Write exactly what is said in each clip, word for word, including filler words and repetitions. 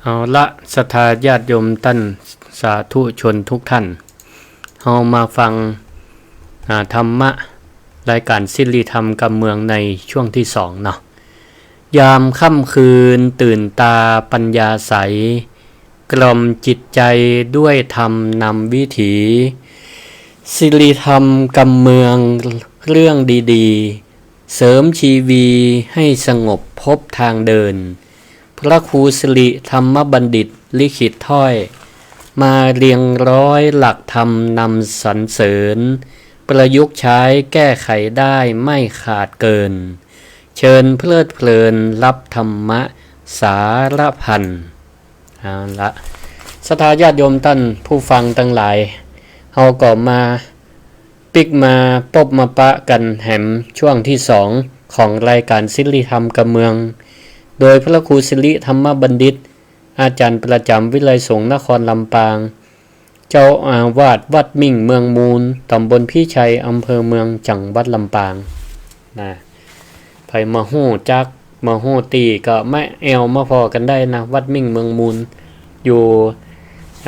เอาละ ศรัทธาญาติโยมต้านสาธุชนทุกท่าน เฮามาฟัง อ่า ธรรมะ รายก๋านสิริธรรมกำเมืองในช่วงที่สองเนาะ ยามค่ำคืนตื่นตาปัญญาใส กล่อมจิตใจด้วยธรรมนำวิถี สิริธรรมกำเมืองเรื่องดีๆ เสริมชีวีให้สงบพบทางเดิน พระครูสิริธรรมบัณฑิตลิขิตถ้อย มาเรียงร้อยหลักธรรมนำสรรเสริญ ประยุกต์ใช้แก้ไขได้ไม่ขาดเกิน เชิญเพลิดเพลินรับธรรมะสารพัน เอาละ ศรัทธาญาติโยมต้านผู้ฟังตังหลาย เฮาก็มาปิ๊กมาปบมาปะกั๋นแหมช่วงที่สองของรายก๋านสิริธรรมกำเมือง โดยพระครูสิริธรรมบัณฑิต อาจ๋ารย์ประจ๋ำวิทยาลัยสงฆ์นครลำปาง เจ้าอาวาสวัดมิ่งเมืองมูล ตำบลพิชัย อำเภอเมือง จังหวัดลำปาง นะ ใผมาฮู้จัก มาฮู้ตี้ก็มาแอ่วมาผ่อกั๋นได้นะ วัดมิ่งเมืองมูล อยู่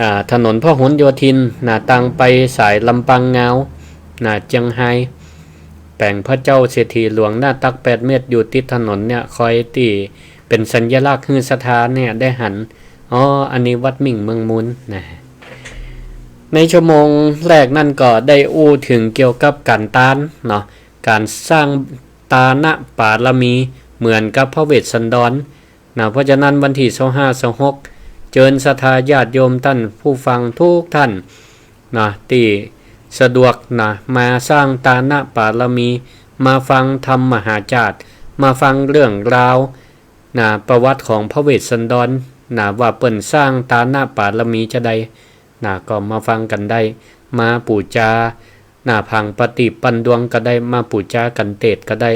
อ่า ถนนพหลโยธินนะ ตางไปสายลำปางงาวนะ เจียงฮาย แป๋งพระเจ้าเศรษฐีหลวง หน้าตักแปดเมตร อยู่ติดถนนเนี่ย คอยตี้เป๋นสัญลักษณ์หื้อศรัทธาเนี่ยได้หัน อ๋อ อันนี้วัดมิ่งเมืองมูลนะ ในชั่วโมงแรกนั้นก็ได้อู้เถิงเกี่ยวกับก๋านตานเนาะ ก๋านสร้างตานะปารมีเหมือนกับพระเวสสันดรนะ เพราะฉะนั้นวันตี้ซาวห้า ซาวหก เจิญศรัทธาญาติโยมต้านผู้ฟังทุกท่านนะ ตี้สะดวกนะ มาสร้างตานะปารมี มาฟังธรรมมหาจาตุ มาฟังเรื่องราว นะ ประวัติของพระเวสสันดรนะ ว่าเปิ้นสร้างตานะปารมีจาใดนะ ก็มาฟังกั๋นได้ มาปู๋จานะ ผางปะตีบปั้นดวงก็ได้ มาปู๋จากั๋นเตศน์ก็ได้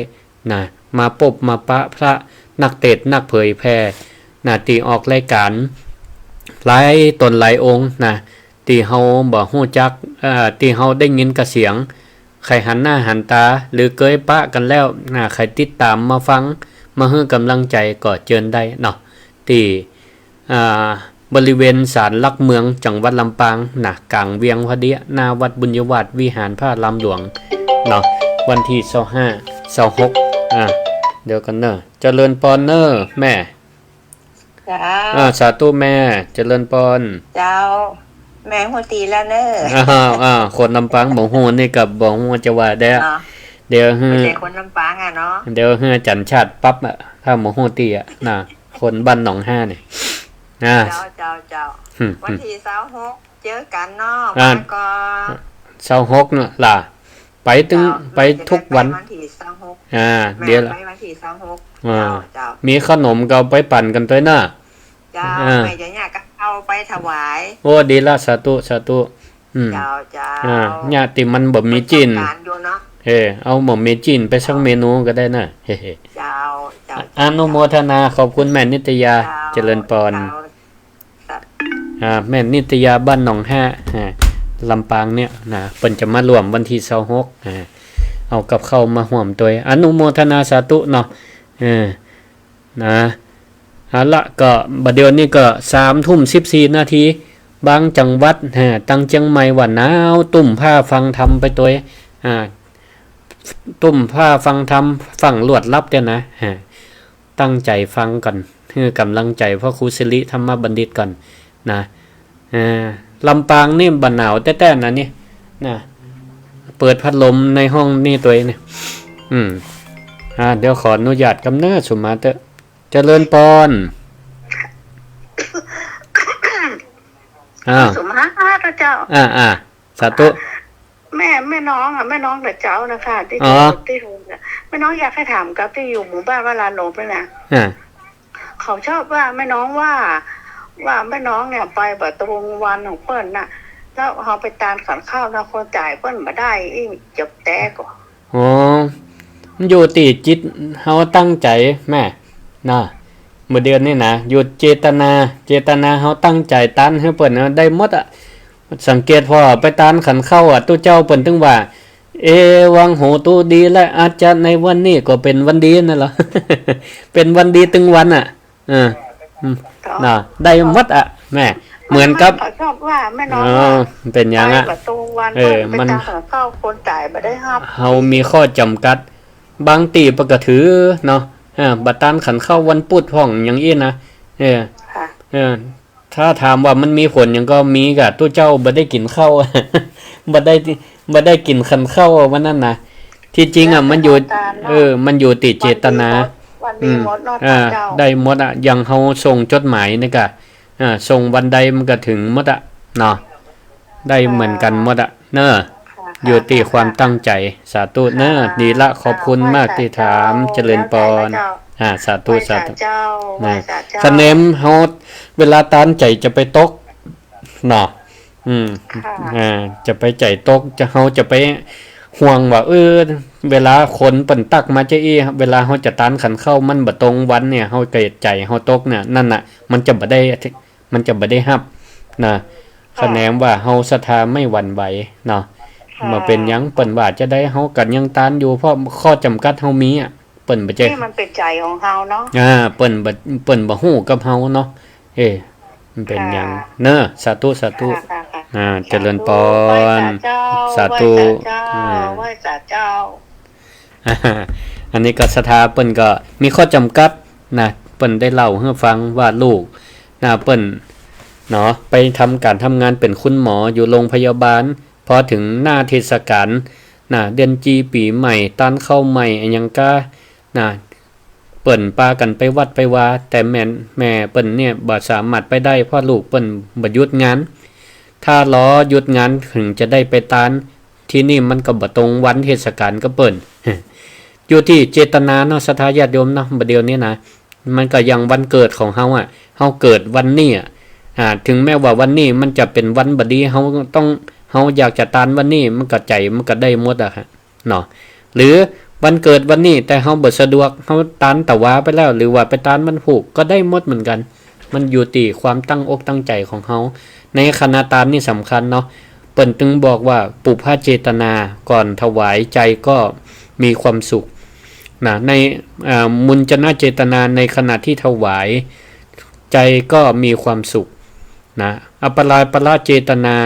นะ มาปบมาปะพระนักเตศน์นักเผยแผ่นะ ตี้ออกรายก๋านหลายต๋นหลายองค์นะ ตี้เฮาบ่ฮู้จัก เอ่อ ตี้เฮาได้ยินกระเสียง ใผหันหน้าหันต๋า หรือเกยปะกั๋นแล้วนะ ใผติดต๋ามมาฟัง มาหื้อก๋ำลังใจ๋ก็เจิญได้เนาะ ตี้ อ่า บริเวณศาลหลักเมืองจังหวัดลำปางนะ ก๋างเวียงพอดี หน้าวัดบุญยวาสวิหารพระอารามหลวงเนาะ วันตี้ซาวห้า ซาวหก อ่า เดี๋ยวก่อนเน่อ เจริญปอนเน่อแม่ เจ้า อ่า สาธุแม่ เจริญปอน เจ้า แม่ฮู้ตี้แล้วเน่อ อ้าว อ้าว คนลำปางบ่ฮู้นี่ก็บ่ฮู้จะว่าได้ เนาะ เดี๋ยวหื้อ บ่ใจ้คนลำปางอะเนาะ เดี๋ยวหื้ออาจ๋ารย์ชาติปรับอะ ถ้าบ่ฮู้ตี้อะนะ คนบ้านหนองฮานี่ อ่า เจ้า เจ้า เจ้า อืม วันตี้ซาวหก เจอกั๋นเนาะ อ่า บ้านก็ ซาวหกเนาะล่ะ ไปตึง เจ้า ไปทุกวัน แม่จะได้ไปวันตี้ซาวหก อ่า แม่ เดี๋ยวละ ไปวันตี้ซาวหก อ่า เจ้า เจ้า มีขนมก็เอาไปปั่นกั๋นตวยเนาะ เจ้า อ่า แม่จะเนี่ยก็เอาไปถวาย โอ้ ดีละ สาธุ สาธุ อืม เจ้า เจ้า อ่า เนี่ยตี้มันบ่มีจีน ต้องก๋านอยู่เนาะ เออ เอาบ่มีจีนไปสักเมนูก็ได้นะ เฮ้ๆ เจ้า เจ้า อนุโมทนา ขอบคุณแม่นิตยา เจ้า เจริญปอน เจ้า อ่า แม่นิตยาบ้านหนองฮา อ่า ลำปางเนี่ยนะ เปิ้นจะมาร่วมวันตี้ซาวหก อ่า เอากับข้าวมาฮ่วมตวย อนุโมทนาสาธุเนาะ เออ นะ เอาละ ก็บ่าเดี่ยวนี้ก็สามทุ่มสิบสี่นาที บางจังหวัด ฮะ ตังเจียงใหม่ว่าหนาว ตุ้มผ้าฟังธรรมไปตวย อ่า ตุ้มผ้าฟังธรรม ฟังลวดลับเนี่ยนะ ฮะ ตั้งใจ๋ฟังก่อน หื้อก๋ำลังใจ๋พระครูสิริธรรมบัณฑิตก่อนนะ อ่า ลำปางนี่บ่หนาวแต๊ๆ นะนี่นะ เปิดพัดลมในห้องนี่ตวยนี่ อืม อ่า เดี๋ยวขออนุญาตกำเนิดสุมาเตอะ เจริญปอน อ้าว สุมาเตอะเจ้า อ่า อ่า สาธุ แม่ แม่น้องอะ แม่น้องกับเจ้านะคะ ตี้ อ๋อ ตี้ แม่น้องอยากจะถามกับตี้อยู่หมู่บ้านวราลมเนี่ยนะ อ่า เขาชอบว่าแม่น้องว่า ว่าแม่น้องเนี่ยไปบ่ตรงวันของเปิ้นน่ะ แล้วเฮาไปตานขันข้าวนะ คนจ่ายเปิ้นบ่ได้ อี้จะแต๊ก่อ อ๋อ มันอยู่ตี้จิตเฮาตั้งใจ๋แม่ นะ เมื่อเดือนนี้นะ อยู่เจตนา เจตนาเฮาตั้งใจ๋ตานหื้อเปิ้นนะ ได้หมดอะ สังเกตผ่อไปตานขันข้าวอะ ตุ๊เจ้าเปิ้นตึงว่า เอวังโหตุ ดีแล้ว อาจจะในวันนี้ก็เป๋นวันดีนั่นแหละ เป๋นวันดีตึงวันอะ อ่า อืม ก็ น่ะ ได้หมดอะ แม่ เหมือนกับ เขาชอบว่าแม่น้อง เออ ว่า เป๋นหยังอะ ไปบ่ตรงวัน เออ มัน มันไปตางหัวข้าว คนต๋ายบ่ได้ฮับ เฮามีข้อจ๋ำกัด บางตี้เปิ้นก็ถือเนาะ อ่า บ่ตานขันข้าววันปุ๊ดพ่องหยังอี้นะ เออ ค่ะ เออ ถ้าถามว่ามันมีผลหยังก็มีก่ะ ตุ๊เจ้าบ่ได้กิ๋นข้าว บ่ได้ บ่ได้กิ๋นขันข้าววันนั้นนะ ตี้จริงอะ มันอยู่ เออ มันอยู่ตี้เจตนา วันดีหมดเนาะ อืม อ่า เจ้า ได้หมดอะ อย่างเฮาส่งจดหมายนี่ก่ะ อ่า ส่งวันใดมันก็ถึงหมดอะ เนาะ ได้เหมือนกั๋นหมดอะ เนาะ ค่ะ อยู่ตี้ความตั้งใจ๋ สาธุเนาะ ค่ะ ดีละ ขอบคุณมากตี้ถาม ไหว้สาเจ้า เจริญปอน ไหว้สาเจ้า อ่า สาธุ ไหว้สา สาธุ เจ้า นะ ไหว้สาเจ้า คะแนนเฮา เวลาตานใจ๋จะไปตก เนาะ อืม ค่ะ อ่า จะไปใจ๋ตก จะ เฮาจะไปห่วงว่า เออ เวลาคนเปิ้นตักมาจะอี้ เวลาเฮาจะตานขันข้าวมันบ่ตรงวันเนี่ย เฮาก็ใจ๋เฮาตกเนี่ย นั่นน่ะ มันจะบ่ได้ มันจะบ่ได้ฮับ นะ ค่ะ คะแนนว่าเฮาศรัทธาไม่หวั่นไหว เนาะ ค่ะ บ่เป๋นหยัง เปิ้นว่าจะใด เฮาก็ยังตานอยู่ เพราะข้อจ๋ำกัดเฮามีอะ เปิ้นบ่ใจ้ นี่มันเป๋นใจ๋ของเฮาเนาะ อ่า เปิ้นบ่ เปิ้นบ่ฮู้กับเฮาเนาะ เอ้ มันเป๋นหยัง ค่ะ เนาะ สาธุ สาธุ ค่ะ ค่ะ ค่ะ อ่า สาธุ เจริญปอน ไหว้สาเจ้า สาธุ ไหว้สาเจ้า อ่า ไหว้สาเจ้า อ่า อันนี้ก็ศรัทธาเปิ้นก็มีข้อจ๋ำกัดนะ เปิ้นได้เล่าหื้อฟังว่าลูกนะ เปิ้นเนาะ ไปทำก๋านทำงานเป๋นคุณหมออยู่โรงพยาบาล พอเถิงหน้าเทศกาล นะ เดือนจี๋ ปี๋ใหม่ ตานข้าวใหม่ อะหยังก้า นะ เปิ้นปากั๋นไปวัดไปวา แต่แม่ แม่เปิ้นเนี่ยบ่สามารถไปได้ เพราะลูกเปิ้นบ่หยุดงาน ถ้ารอหยุดงานเถิงจะได้ไปตาน ทีนี้มันก็บ่ตรงวันเทศกาลกับเปิ้น อยู่ตี้เจตนาเนาะ ศรัทธาญาติโยมเนาะ บ่าเดี่ยวนี้นะ มันก็อย่างวันเกิดของเฮาอะ เฮาเกิดวันนี้อะ อ่า เถิงแม้ว่าวันนี้มันจะเป๋นวันบ่ดี เฮาต้อง เฮาอยากจะตานวันนี้ มันก็ใจ๋ มันก็ได้หมดอะฮะ เนาะ หรือวันเกิดวันนี้แต่เฮาบ่สะดวก เฮาตานตะวาไปแล้ว หรือว่าไปตานวันพูกก็ได้หมดเหมือนกั๋น มันอยู่ตี้ความตั้งอกตั้งใจ๋ของเฮา ในขณะตานนี่สำคัญเนาะ เปิ้นตึงบอกว่าปุพพเจตนา ก่อนถวายใจ๋ก็มีความสุขนะ ใน เอ่อ มุญจนะเจตนา ในขณะตี้ถวาย ใจ๋ก็มีความสุขนะ อัปปาราปรเจตนา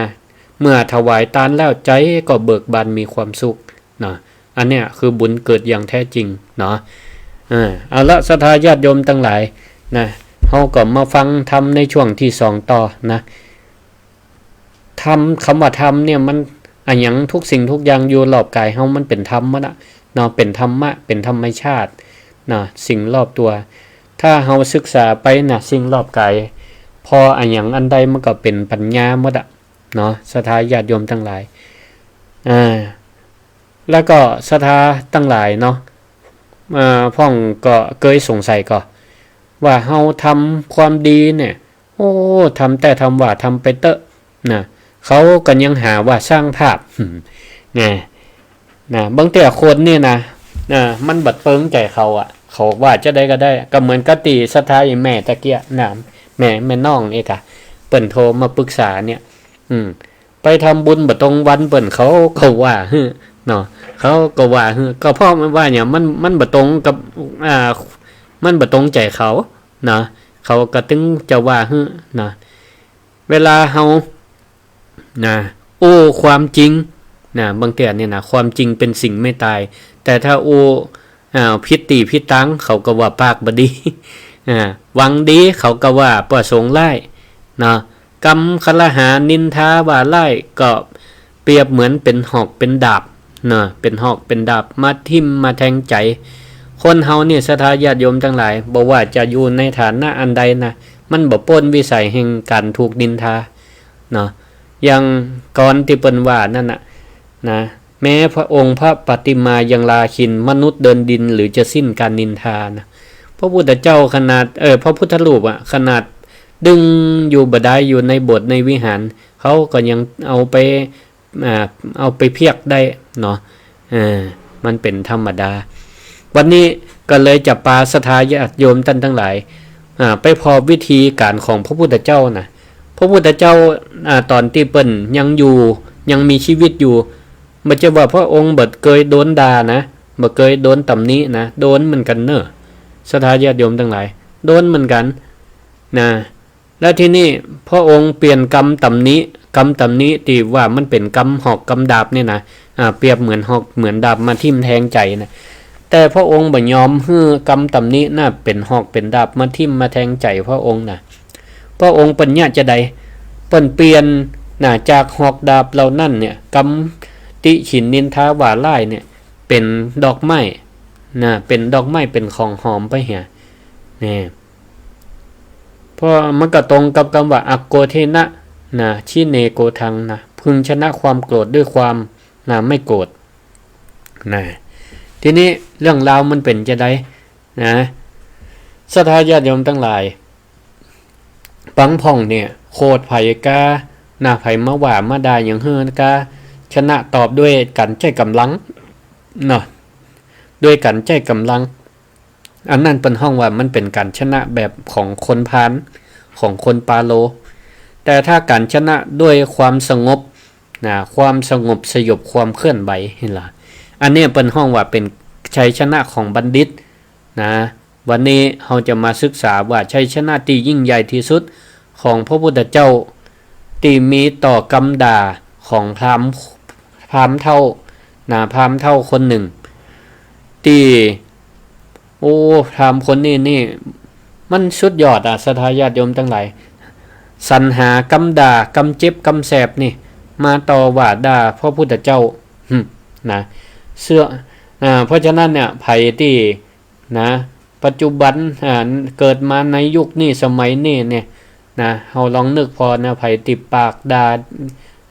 เมื่อถวายตานแล้วใจ๋ก็เบิกบานมีความสุข นะ อันเนี้ยคือบุญเกิดอย่างแท้จริงเนาะ เออ เอาละ ศรัทธาญาติโยมตังหลายนะ เฮาก็มาฟังธรรมในช่วงตี้สองต่อนะ ธรรม คำว่าธรรมเนี่ยมัน อะหยัง ทุกสิ่งทุกอย่างอยู่รอบกายเฮามันเป๋นธรรมหมดอะเนาะ เป๋นธรรมะ เป๋นธรรมชาตินะ สิ่งรอบตั๋ว ถ้าเฮาศึกษาไปนะ สิ่งรอบกาย พออะหยังอันใดมันก็เป๋นปัญญาหมดอะ เนาะ ศรัทธาญาติโยมตังหลาย อ่า แล้วก็ศรัทธาตังหลายเนาะ อ่า พ่องก็เกยสงสัยก่อ ว่าเฮาทำความดีเนี่ย โอ้ ทำแต๊ทำว่า ทำไปเต๊อะ นะ เขาก็ยังหาว่าสร้างภาพ นะ นะ บางเตื้อคนเนี่ยนะ นะ มันบ่เปิงใจ๋เขาอะ เขาว่าจะใดก็ได้ ก็เหมือนกับตี้ศรัทธาอีแม่ตะเกียะนะ แม่ แม่น้องนี่กะ เปิ้นโทรมาปรึกษาเนี่ย อืม ไปทำบุญบ่ตรงวันเปิ้น เขาก็ว่าหื้อ เนาะ เขาก็ว่าหื้อ ก็เพราะมันว่าเนี่ย มัน มันบ่ตรงกับ อ่า มันบ่ตรงใจ๋เขา เนาะ เขาก็ตึงจะว่าหื้อ เนาะ เวลาเฮา นะ อู้ความจริง นะ บางเตื้อเนี่ยนะ ความจริงเป๋นสิ่งไม่ตาย แต่ถ้าอู้ อ่า ผิดตี้ผิดตาง เขาก็ว่าปากบ่ดี อ่า หวังดี เขาก็ว่าประสงค์ร้าย เนาะ กำคละหานินทาว่าร้าย ก็เปรียบเหมือนเป๋นหอกเป๋นดาบ เนาะ เป๋นหอกเป๋นดาบมาทิ่มมาแทงใจ๋ คนเฮาเนี่ย ศรัทธาญาติโยมตังหลาย บ่ว่าจะอยู่ในฐานะอันใดนะ มันบ่ป๊นวิสัยแห่งก๋านถูกนินทา เนาะ อย่างกลอนตี้เปิ้นว่านั่นน่ะ นะ แม้พระองค์พระปฏิมายังลาขิณ มนุษย์เดินดินหรือจะสิ้นการนินทา นะ พระพุทธเจ้าขนาด เอ่อ พระพุทธรูปอะ ขนาดดึงอยู่บ่ดาย อยู่ในโบสถ์ในวิหาร เขาก็ยังเอาไป อ่า เอาไปเพียกได้เนาะ เออ มันเป๋นธรรมดา วันนี้ก็เลยจะปาศรัทธาญาติโยมต้านตังหลาย อ่า ไปพอวิธีก๋านของพระพุทธเจ้านะ พระพุทธเจ้า อ่า ต๋อนตี้เปิ้นยังอยู่ ยังมีจีวิตอยู่ บ่ใจ้ว่าพระองค์บ่เกยโดนด่านะ บ่เกยโดนตำหนินะ โดนเหมือนกั๋นเน่อ ศรัทธาญาติโยมตังหลาย โดนเหมือนกั๋น นะ แล้วทีนี้พระองค์เปลี่ยนกำตำหนิ กำตำหนิตี้ว่ามันเป๋นกำหอกกำดาบนี่นะ อ่า เปรียบเหมือนหอกเหมือนดาบมาทิ่มแทงใจ๋นะ แต่พระองค์บ่ยอมหื้อกำตำหนิน่ะเป๋นหอกเป๋นดาบมาทิ่มมาแทงใจ๋พระองค์นะ พระองค์เปิ้นเยียะจาใด เปิ้นเปลี่ยนนะ จากหอกดาบเหล่านั้นเนี่ย กำติฉิ่นนินทาว่าร้ายเนี่ย เป๋นดอกไม้นะ เป๋นดอกไม้ เป๋นของหอมไปเหีย นี่ เพราะมันก็ตรงกับกำว่า อักโกเทนะ นะ ชิเนโกธัง นะ พึงชนะความโกรธด้วยความ นะ ไม่โกรธ นะ ทีนี้เรื่องราวมันเป๋นจาใด นะ ศรัทธาญาติโยมตังหลาย บางพ่องเนี่ย โขดใผกา นะ ใผมาว่ามาด่าหยังหื้อกา ชนะตอบด้วยก๋านใจ๊ก๋ำลัง เนาะ ด้วยก๋านใจ๊ก๋ำลัง อันนั้นเปิ้นฮ้องว่ามันเป๋นก๋านชนะแบบของคนพาล ของคนปาโล แต่ถ้าก๋านชนะด้วยความสงบ นะ ความสงบสยบความเคลื่อนไหว หันล่ะ อันเนี้ยเปิ้นฮ้องว่าเป๋นชัยชนะของบัณฑิต นะ วันนี้เฮาจะมาศึกษาว่าชัยชนะตี้ยิ่งใหญ่ตี้สุดของพระพุทธเจ้า ตี้มีต่อกำด่าของพราหมณ์ พราหมณ์เฒ่า นะ พราหมณ์เฒ่าคนนึ่ง ตี้ โอ้ พราหมณ์คนนี้นี่ มันสุดยอดอะ ศรัทธาญาติโยมตังหลาย สรรหากำด่า กำเจ็บ กำแสบนี่ มาต่อว่าด่าพระพุทธเจ้า หึ นะ เสื้อ อ่า เพราะฉะนั้นเนี่ย ใผตี้ นะ ปัจจุบัน อ่า เกิดมาในยุคนี้สมัยนี้เนี่ย นะ เฮาลองนึกผ่อนะ ใผตี้ปากด่า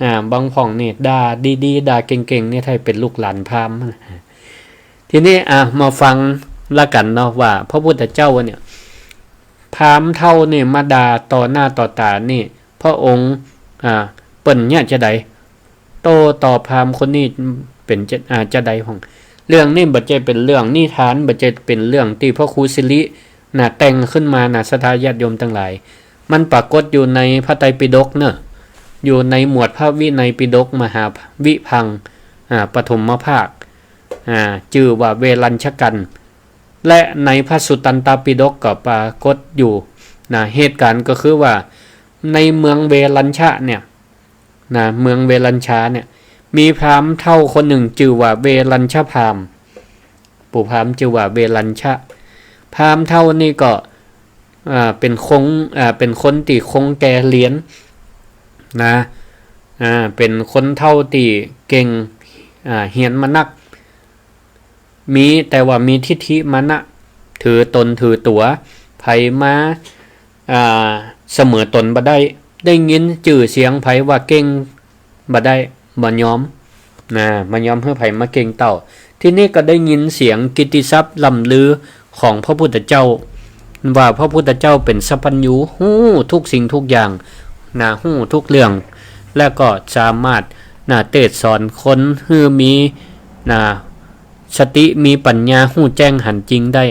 อ่า บางพ่องนี่ ด่าดีๆ ด่าเก่งๆ นี่ ถ้าเป๋นลูกหลานพราหมณ์ ทีนี้ อ่ะ มาฟังละกั๋นเนาะ ว่าพระพุทธเจ้าเนี่ย พราหมณ์เฒ่านี่มาด่าต่อหน้าต่อต๋านี่ พระองค์ อ่า เปิ้นเยียะจาใด โต้ตอบพราหมณ์คนนี้เป๋นจะ อ่า จาใดพ่อง เรื่องนี้บ่ใจ้เป๋นเรื่องนิทาน บ่ใจ้เป๋นเรื่องตี้พระครูสิริ นะ แต่งขึ้นมานะ ศรัทธาญาติโยมตังหลาย มันปรากฏอยู่ในพระไตรปิฎกเนาะ อยู่ในหมวดพระวินัยปิฎกมหาวิภังค์ อ่า ปฐมภาค อ่า จื้อว่าเวรัญชกัน และในพระสุตตันตปิฎกก็ปรากฏอยู่ นะ เหตุก๋ารณ์ก็คือว่าในเมืองเวรัญชะเนี่ย นะ เมืองเวรัญชาเนี่ย มีพราหมณ์เฒ่าคนนึ่งจื้อว่าเวรัญชพราหมณ์ ปู่พราหมณ์จื้อว่าเวรัญชะ พราหมณ์เฒ่านี่ก็ อ่า เป๋นคง อ่า เป๋นคนตี้คงแก่เฮียน นะ อ่า เป๋นคนเฒ่าตี้เก่ง อ่า เฮียนมานัก มี แต่ว่ามีทิฏฐิมานะ ถือต๋นถือตั๋ว ใผมา อ่า เสมอต๋นบ่ได้ ได้ยินจื้อเสียงใผว่าเก่งบ่ได้ บ่ยอม นะ บ่ยอมหื้อใผมาเก่งเต้า ทีนี้ก็ได้ยินเสียงกิตติศัพท์ล่ำลือของพระพุทธเจ้า ว่าพระพุทธเจ้าเป๋นสัพพัญญู ฮู้ทุกสิ่งทุกอย่าง นะ ฮู้ทุกเรื่อง และก็สามารถ นะ เตศน์สอนคนหื้อมี นะ สติ มีปัญญา ฮู้แจ้งหันจริงได้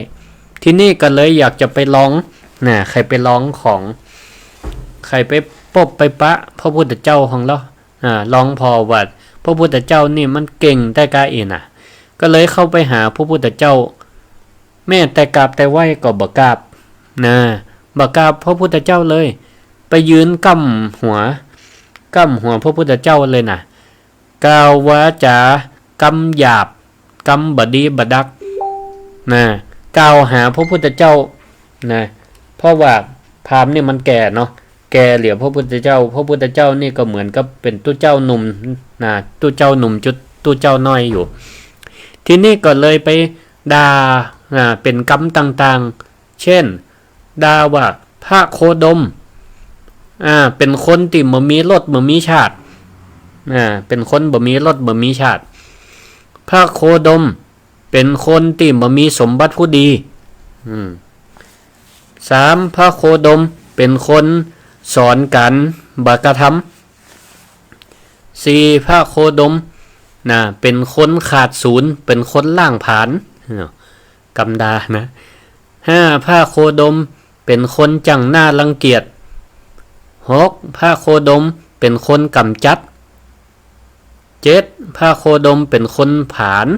ทีนี้ก็เลยอยากจะไปลอง นะ ใค่ไปลองของ ใค่ไปปบไปปะพระพุทธเจ้าของเฮา อ่า ลองผ่อว่าพระพุทธเจ้านี่มันเก่งแต๊ก้าอี้นะ ก็เลยเข้าไปหาพระพุทธเจ้า แม้แต่กราบแต่ไหว้ก็บ่กราบ นะ บ่กราบพระพุทธเจ้าเลย ไปยืนก้ำหัว ก้ำหัวพระพุทธเจ้าเลยนะ กล่าววาจากำหยาบ กำบ่ดีบ่ดัก นะ กล่าวหาพระพุทธเจ้า นะ เพราะว่าพราหมณ์นี่มันแก่เนาะ แก่เหลือพระพุทธเจ้า พระพุทธเจ้านี่ก็เหมือนกับเป๋นตุ๊เจ้าหนุ่ม นะ ตุ๊เจ้าหนุ่มจุดตุ๊เจ้าน้อยอยู่ ทีนี้ก็เลยไปด่า อ่า เป๋นกำต่างๆ เช่น ด่าว่าพระโคดม อ่า เป๋นคนตี้บ่มีรสบ่มีชาติ อ่า เป๋นคนบ่มีรสบ่มีชาติ พระโคดม เป๋นคนตี้บ่มีสมบัติผู้ดี อืม สาม พระโคดม เป๋นคนสอนก๋านบ่กระทำ สี่ พระโคดม นะ เป๋นคนขาดศูนย์ เป๋นคนล้างผลาญ เนาะ กำด่านะ ห้า พระโคดม เป๋นคนจั่งหน้ารังเกียจ หก พระโคดม เป๋นคนก๋ำจัด เจ็ด พระโคดม เป๋นคนผลาญ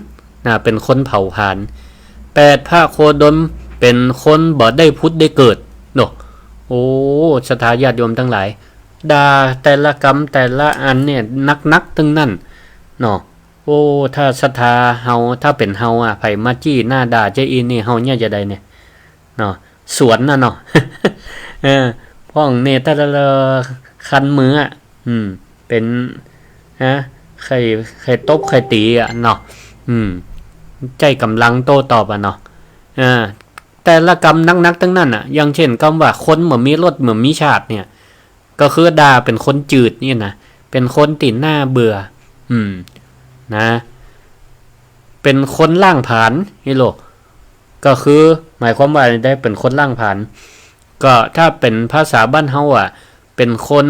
นะ เป๋นคนเผาผลาญ แปด พระโคดม เป๋นคนบ่ได้ผุดได้เกิด เนาะ โอ้ ศรัทธาญาติโยมตังหลาย ด่าแต่ละกำแต่ละอันเนี่ยหนักๆ ตึงนั้นเนาะ โอ้ ถ้าศรัทธาเฮา ถ้าเป๋นเฮาอะ ใผมาจี้หน้าด่าเจ๊อี้นี่ เฮาเนี่ยจะใดเนี่ย เนาะ สวนน่ะเนาะ เออ พ่องเนี่ย แต่ละคันมืออะ อืม เป๋น ฮะ ใค่ ใค่ตบ ใค่ตี๋อะเนาะ อืม ใจ๊ก๋ำลังโต้ตอบอะเนาะ อ่า แต่ละกำหนักๆ ตึงนั้นอะ อย่างเช่นกำว่า คนบ่มีรสบ่มีชาติเนี่ย ก็คือด่าเป๋นคนจืดนี่นะ เป๋นคนตี้น่าเบื่อ อืม นะ เป๋นคนล้างผลาญ นี่โลก ก็คือหมายความว่าได้เป๋นคนล้างผลาญ ก็ถ้าเป๋นภาษาบ้านเฮาอะ เป๋นคน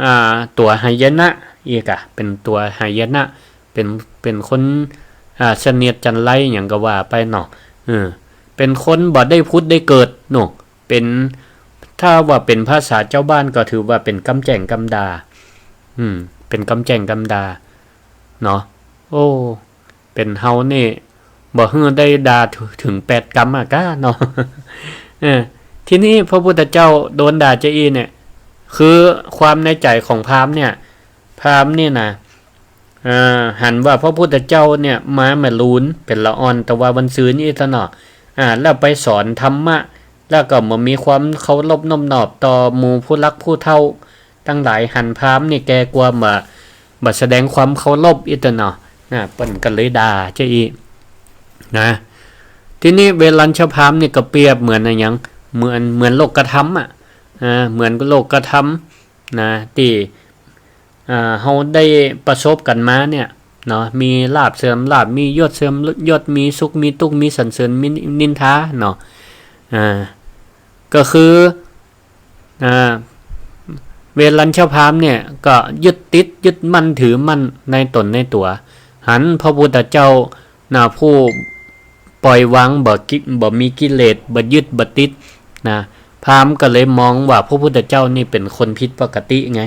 อ่า ตั๋วหายนะ อีกอะ เป๋นตั๋วหายนะ เป๋น เป๋นคน อ่า เสนียดจัญไรหยังก็ว่าไปเนาะ เออ เป๋นคนบ่ได้ผุดได้เกิดเนาะ เป๋น ถ้าว่าเป๋นภาษาจาวบ้านก็ถือว่าเป๋นกำแจ้งกำด่า อืม เป๋นกำแจ้งกำด่า เนาะ โอ้ เป๋นเฮานี่ บ่หื้อได้ด่าถึง ถึงแปดกำอะก้าเนาะ เออ ทีนี้พระพุทธเจ้าโดนด่าเจ๊อี้เนี่ย คือความในใจ๋ของพราหมณ์เนี่ย พราหมณ์นี่นะ อ่า หันว่าพระพุทธเจ้าเนี่ยมาแหมลูนเป๋นละอ่อนตะวาวันซืนอี้ตะเนาะ อ่า แล้วไปสอนธรรมะ แล้วก็บ่มีความเคารพนบนอบต่อหมู่ผู้หลักผู้เฒ่าตังหลาย หันพราหมณ์นี่แก่กว่า บ่ บ่แสดงความเคารพอี้ตะเนาะ นะ เปิ้นก็เลยด่าเจ๊อี้ นะ ทีนี้เวรัญชพราหมณ์นี่ก็เปรียบเหมือนอะหยัง เหมือน เหมือนโลกธรรมอะ อ่า เหมือนโลกธรรม นะ ตี้ อ่า เฮาได้ประสบกั๋นมาเนี่ย เนาะ มีลาภเสื่อมลาภ มียศเสื่อมยศ มีสุขมีตุ๊กข์ มีสรรเสริญมีนินทาเนาะ อ่า ก็คือ อ่า เวรัญชพราหมณ์เนี่ย ก็ยึดติดยึดมั่นถือมั่นในต๋นในตั๋ว หันพระพุทธเจ้า นะ ผู้ปล่อยวาง บ่กิ บ่มีกิเลส บ่ยึดบ่ติด นะ พราหมณ์ก็เลยมองว่าพระพุทธเจ้านี่เป๋นคนผิดปกติไง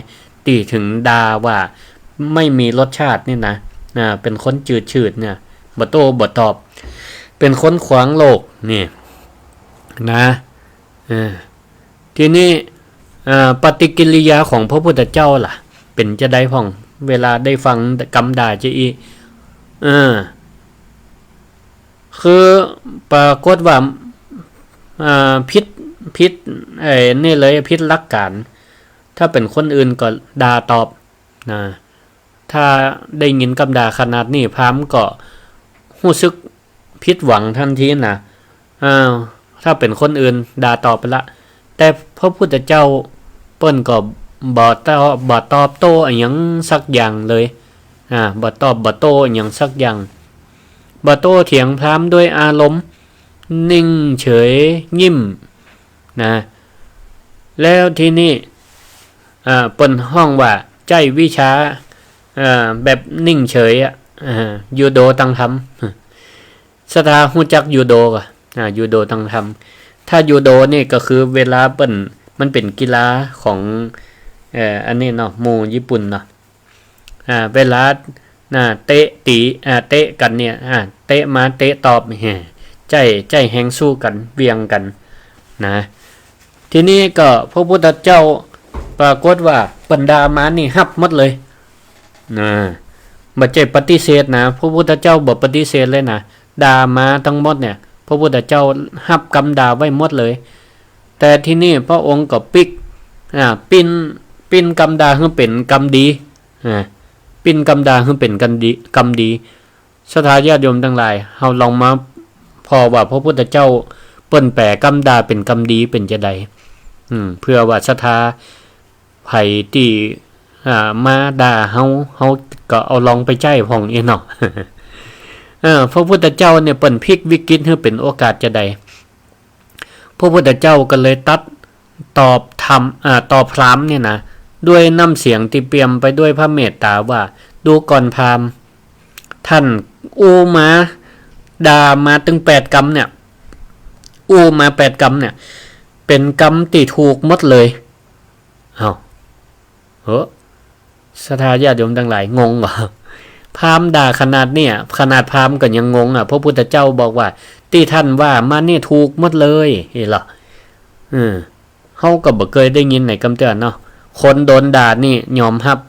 ตี้ถึงด่าว่าไม่มีรสชาตินี่นะ นะ เป๋นคนจืดชืดเนี่ย บ่โต้บ่ตอบ เป๋นคนขวางโลกนี่ นะ เออ ทีนี้ เอ่อ ปฏิกิริยาของพระพุทธเจ้าล่ะ เป๋นจาใดพ่อง เวลาได้ฟังกำด่าเจ๊อี้ เออ คือปรากฏว่า อ่า ผิด ผิด ไอ้นี่เลย ผิดหลักการ ถ้าเป๋นคนอื่นก็ด่าตอบ นะ ถ้าได้ยินกำด่าขนาดนี้ พราหมณ์ก็ฮู้สึกผิดหวังตันทีนะ อ้าว ถ้าเป๋นคนอื่นด่าตอบไปละ แต่พระพุทธเจ้าเปิ้นก็บ่ตอบ บ่ตอบโต้อะหยังสักอย่างเลย อ่า บ่ตอบบ่โต้อะหยังสักอย่าง บ่โต้เถียงพราหมณ์ด้วยอารมณ์ นิ่งเฉยงิ้ม นะ แล้วทีนี้ อ่า เปิ้นฮ้องว่าใจ๊วิชา อ่า แบบนิ่งเฉยอะ อ่า ยูโดตังธรรม ศรัทธาฮู้จักยูโดก่อ อ่า ยูโดตังธรรม ถ้ายูโดนี่ก็คือเวลาเปิ้น มันเป๋นกีฬาของ เอ่อ อันนี้เนาะ หมู่ญี่ปุ่นเนาะ อ่า เวลา น่ะ เตะตี๋ อ่า เตะกั๋นเนี่ย อ่า เตะมาเตะตอบ แหม ใจ๊ ใจ๊แฮงสู้กั๋น เหวียงกั๋น นะ ทีนี้ก็พระพุทธเจ้าปรากฏว่าเปิ้นด่ามานี่ฮับหมดเลย นะ บ่ใจ้ปฏิเสธนะ พระพุทธเจ้าบ่ปฏิเสธเลยนะ ด่ามาตังหมดเนี่ย พระพุทธเจ้าฮับกำด่าไว้หมดเลย แต่ทีนี้พระองค์ก็ปิ๊ก อ่า ปิ้น ปิ้นกำด่าหื้อเป๋นกำดี อ่า ปิ้นกำด่าหื้อเป๋นกำดี กำดี ศรัทธาญาติโยมตังหลาย เฮาลองมาผ่อว่าพระพุทธเจ้าเปิ้นแป๋กำด่าเป๋นกำดีเป๋นจาใด อืม เผื่อว่าศรัทธาใผตี้ อ่า มาด่าเฮา เฮาก็เอาลองไปใจ๊พ่องอี้เนาะ เออ พระพุทธเจ้าเนี่ยเปิ้นพลิกวิกฤตหื้อเป๋นโอกาสจาใด พระพุทธเจ้าก็เลยตรัสตอบธรรม อ่า ตอบพราหมณ์เนี่ยนะ ด้วยน้ำเสียงตี้เปี่ยมไปด้วยพระเมตตาว่า ดูก่อนพราหมณ์ ต้านอู้มา ด่ามาตึงแปดกำเนี่ย อู้มาแปดกำเนี่ย เป๋นกำตี้ถูกหมดเลย เอ้า เฮ้อ ศรัทธาญาติโยมตังหลายงงก่อ พราหมณ์ด่าขนาดเนี่ย ขนาดพราหมณ์ก็ยังงงอะ พระพุทธเจ้าบอกว่า ตี้ต้านว่ามานี่ถูกหมดเลย เห็นเหรอ เออ เฮาก็บ่เกยได้ยินไหนกำเตื้อเนาะ คนโดนด่านี่ยอมฮับ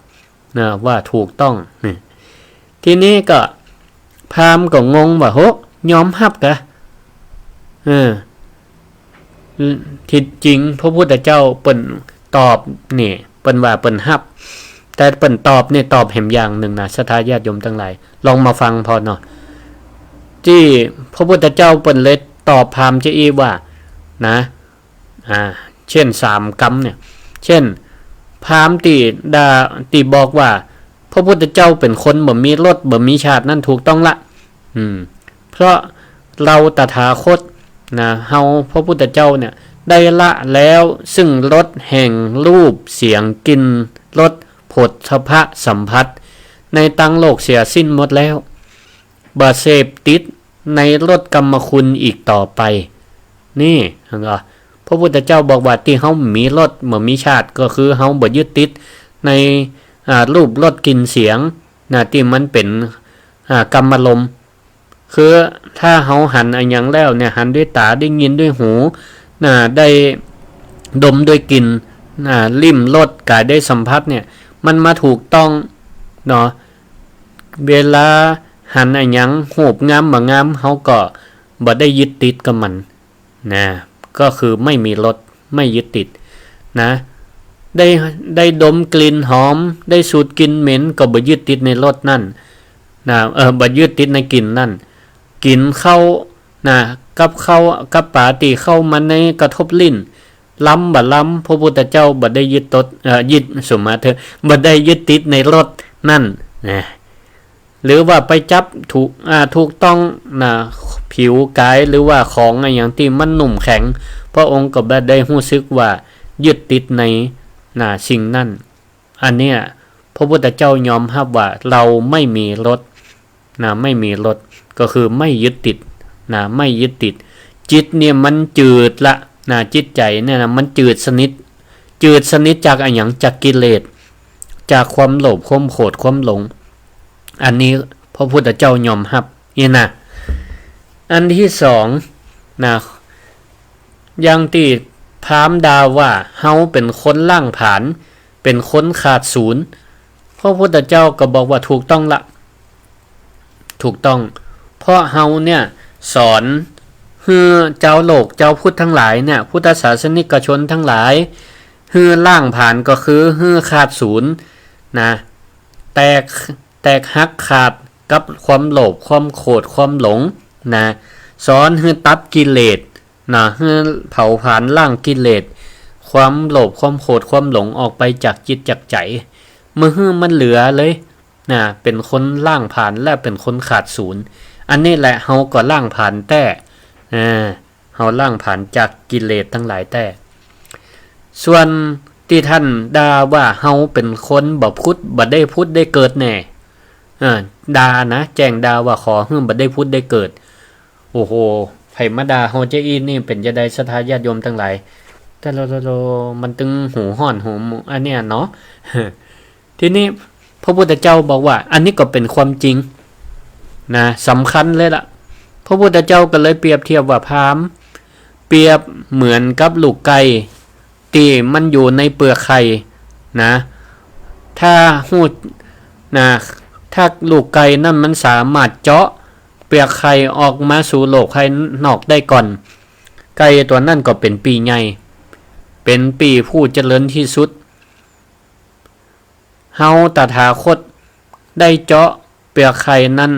นะว่าถูกต้อง นี่ ทีนี้ก็พราหมณ์ก็งงว่า โห ยอมฮับกะ เออ ที่จริงพระพุทธเจ้าเปิ้นตอบนี่ เปิ้นว่าเปิ้นฮับ แต่เปิ้นตอบนี่ตอบแหมอย่างนึ่งนะ ศรัทธาญาติโยมตังหลาย ลองมาฟังผ่อเนาะ ตี้พระพุทธเจ้าเปิ้นเลยตอบพราหมณ์จาอี้ว่า นะ อ่า เช่นสามกำเนี่ย เช่น พราหมณ์ตี้ด่า ตี้บอกว่า พระพุทธเจ้าเป๋นคนบ่มีรสบ่มีชาตินั้นถูกต้องละ อืม เพราะเราตถาคตนะ เฮาพระพุทธเจ้าเนี่ย ได้ละแล้วซึ่งรสแห่งรูป เสียง กลิ่น รส โผฏฐัพพะสัมผัส ในตังโลกเสียสิ้นหมดแล้ว บ่เสพติดในรสกรรมคุณอีกต่อไป นี่ เห็นก่อ พระพุทธเจ้าบอกว่าตี้เฮามีรสบ่มีชาติ ก็คือเฮาบ่ยึดติดใน อ่า รูป รส กลิ่น เสียง นะ ตี้มันเป๋น อ่า กรรมารมณ์ คือถ้าเฮาหันอะหยังแล้วเนี่ย หันด้วยต๋า ได้ยินด้วยหู นะ ได้ดมด้วยกลิ่น นะ ลิ้มรส ก๋ายได้สัมผัสเนี่ย มันมาถูกต้องเนาะ เวลาหันอะหยัง รูปงามบ่งาม เฮาก็บ่ได้ยึดติดกับมัน นะ ก็คือไม่มีรส ไม่ยึดติด นะ ได้ ได้ดมกลิ่นหอม ได้สูดกลิ่นเหม็น ก็บ่ยึดติดในรสนั้น นะ เออ บ่ยึดติดในกลิ่นนั้น กิ๋นข้าว นะ กับข้าว กับป๋าตี้เข้ามาในกระทบลิ้น ลำบ่ลำ พระพุทธเจ้าบ่ได้ยึดตด เอ่อ ยึด สมมาเถอะ บ่ได้ยึดติดในรสนั้น นะ หรือว่าไปจับถูก อ่า ถูกต้อง นะ ผิวก๋าย หรือว่าของอะหยังตี้มันนุ่มแข็ง พระองค์ก็บ่ได้ฮู้สึกว่ายึดติดใน นะ สิ่งนั้น อันเนี้ย พระพุทธเจ้ายอมฮับว่าเราไม่มีรส นะ ไม่มีรส ก็คือไม่ยึดติด นะ ไม่ยึดติด จิตเนี่ยมันจืดละ นะ จิตใจ๋เนี่ยนะ มันจืดสนิท จืดสนิทจากอะหยัง จากกิเลส จากความโลภ ความโกรธ ความหลง อันนี้พระพุทธเจ้ายอมฮับ นี่นะ อันตี้สอง นะ อย่างตี้พราหมณ์ด่าว่าเฮาเป๋นคนล้างผลาญ เป๋นคนขาดศูนย์ พระพุทธเจ้าก็บอกว่าถูกต้องละ ถูกต้อง เพราะเฮาเนี่ยสอนหื้อจาวโลก จาวพุทธตังหลายเนี่ย พุทธศาสนิกชนตังหลาย หื้อล้างผลาญก็คือหื้อขาดศูนย์ นะ แตก แตกหักขาดกับความโลภ ความโกรธ ความหลง นะ สอนหื้อตัดกิเลส นะ หื้อเผาผลาญล้างกิเลส ความโลภ ความโกรธ ความหลงออกไปจากจิตจากใจ๋ บ่หื้อมันเหลือเลย นะ เป๋นคนล้างผลาญและเป๋นคนขาดศูนย์ อันนี้แหละเฮาก็ล้างผลาญแต๊ อ่า เฮาล้างผลาญจากกิเลสตังหลายแต๊ ส่วนตี้ต้านด่าว่าเฮาเป๋นคนบ่ผุด บ่ได้ผุดได้เกิดแน่ เออ ด่านะ แจ้งด่าว่าขอหื้อบ่ได้ผุดได้เกิด โอ้โห ใผมาด่าเฮาจาอี้นี่เป๋นจาใด ศรัทธาญาติโยมตังหลาย แต่ละ ละ ละ มันตึงหูฮ้อนหู อันเนี้ยเนาะ ทีนี้พระพุทธเจ้าบอกว่า อันนี้ก็เป๋นความจริง นะ สำคัญเลยละ พระพุทธเจ้าก็เลยเปรียบเทียบว่าพราหมณ์ เปรียบเหมือนกับลูกไก่ตี้มันอยู่ในเปลือกไข่ นะ ถ้าฮู้ นะ ถ้าลูกไก่นั้นมันสามารถเจาะเปลือกไข่ออกมาสู่โลกภายนอกได้ก่อน ไก่ตั๋วนั้นก็เป๋นปี้ใหญ่ เป๋นปี้ผู้เจริญตี้สุด เฮาตถาคตได้เจาะเปลือกไข่นั้น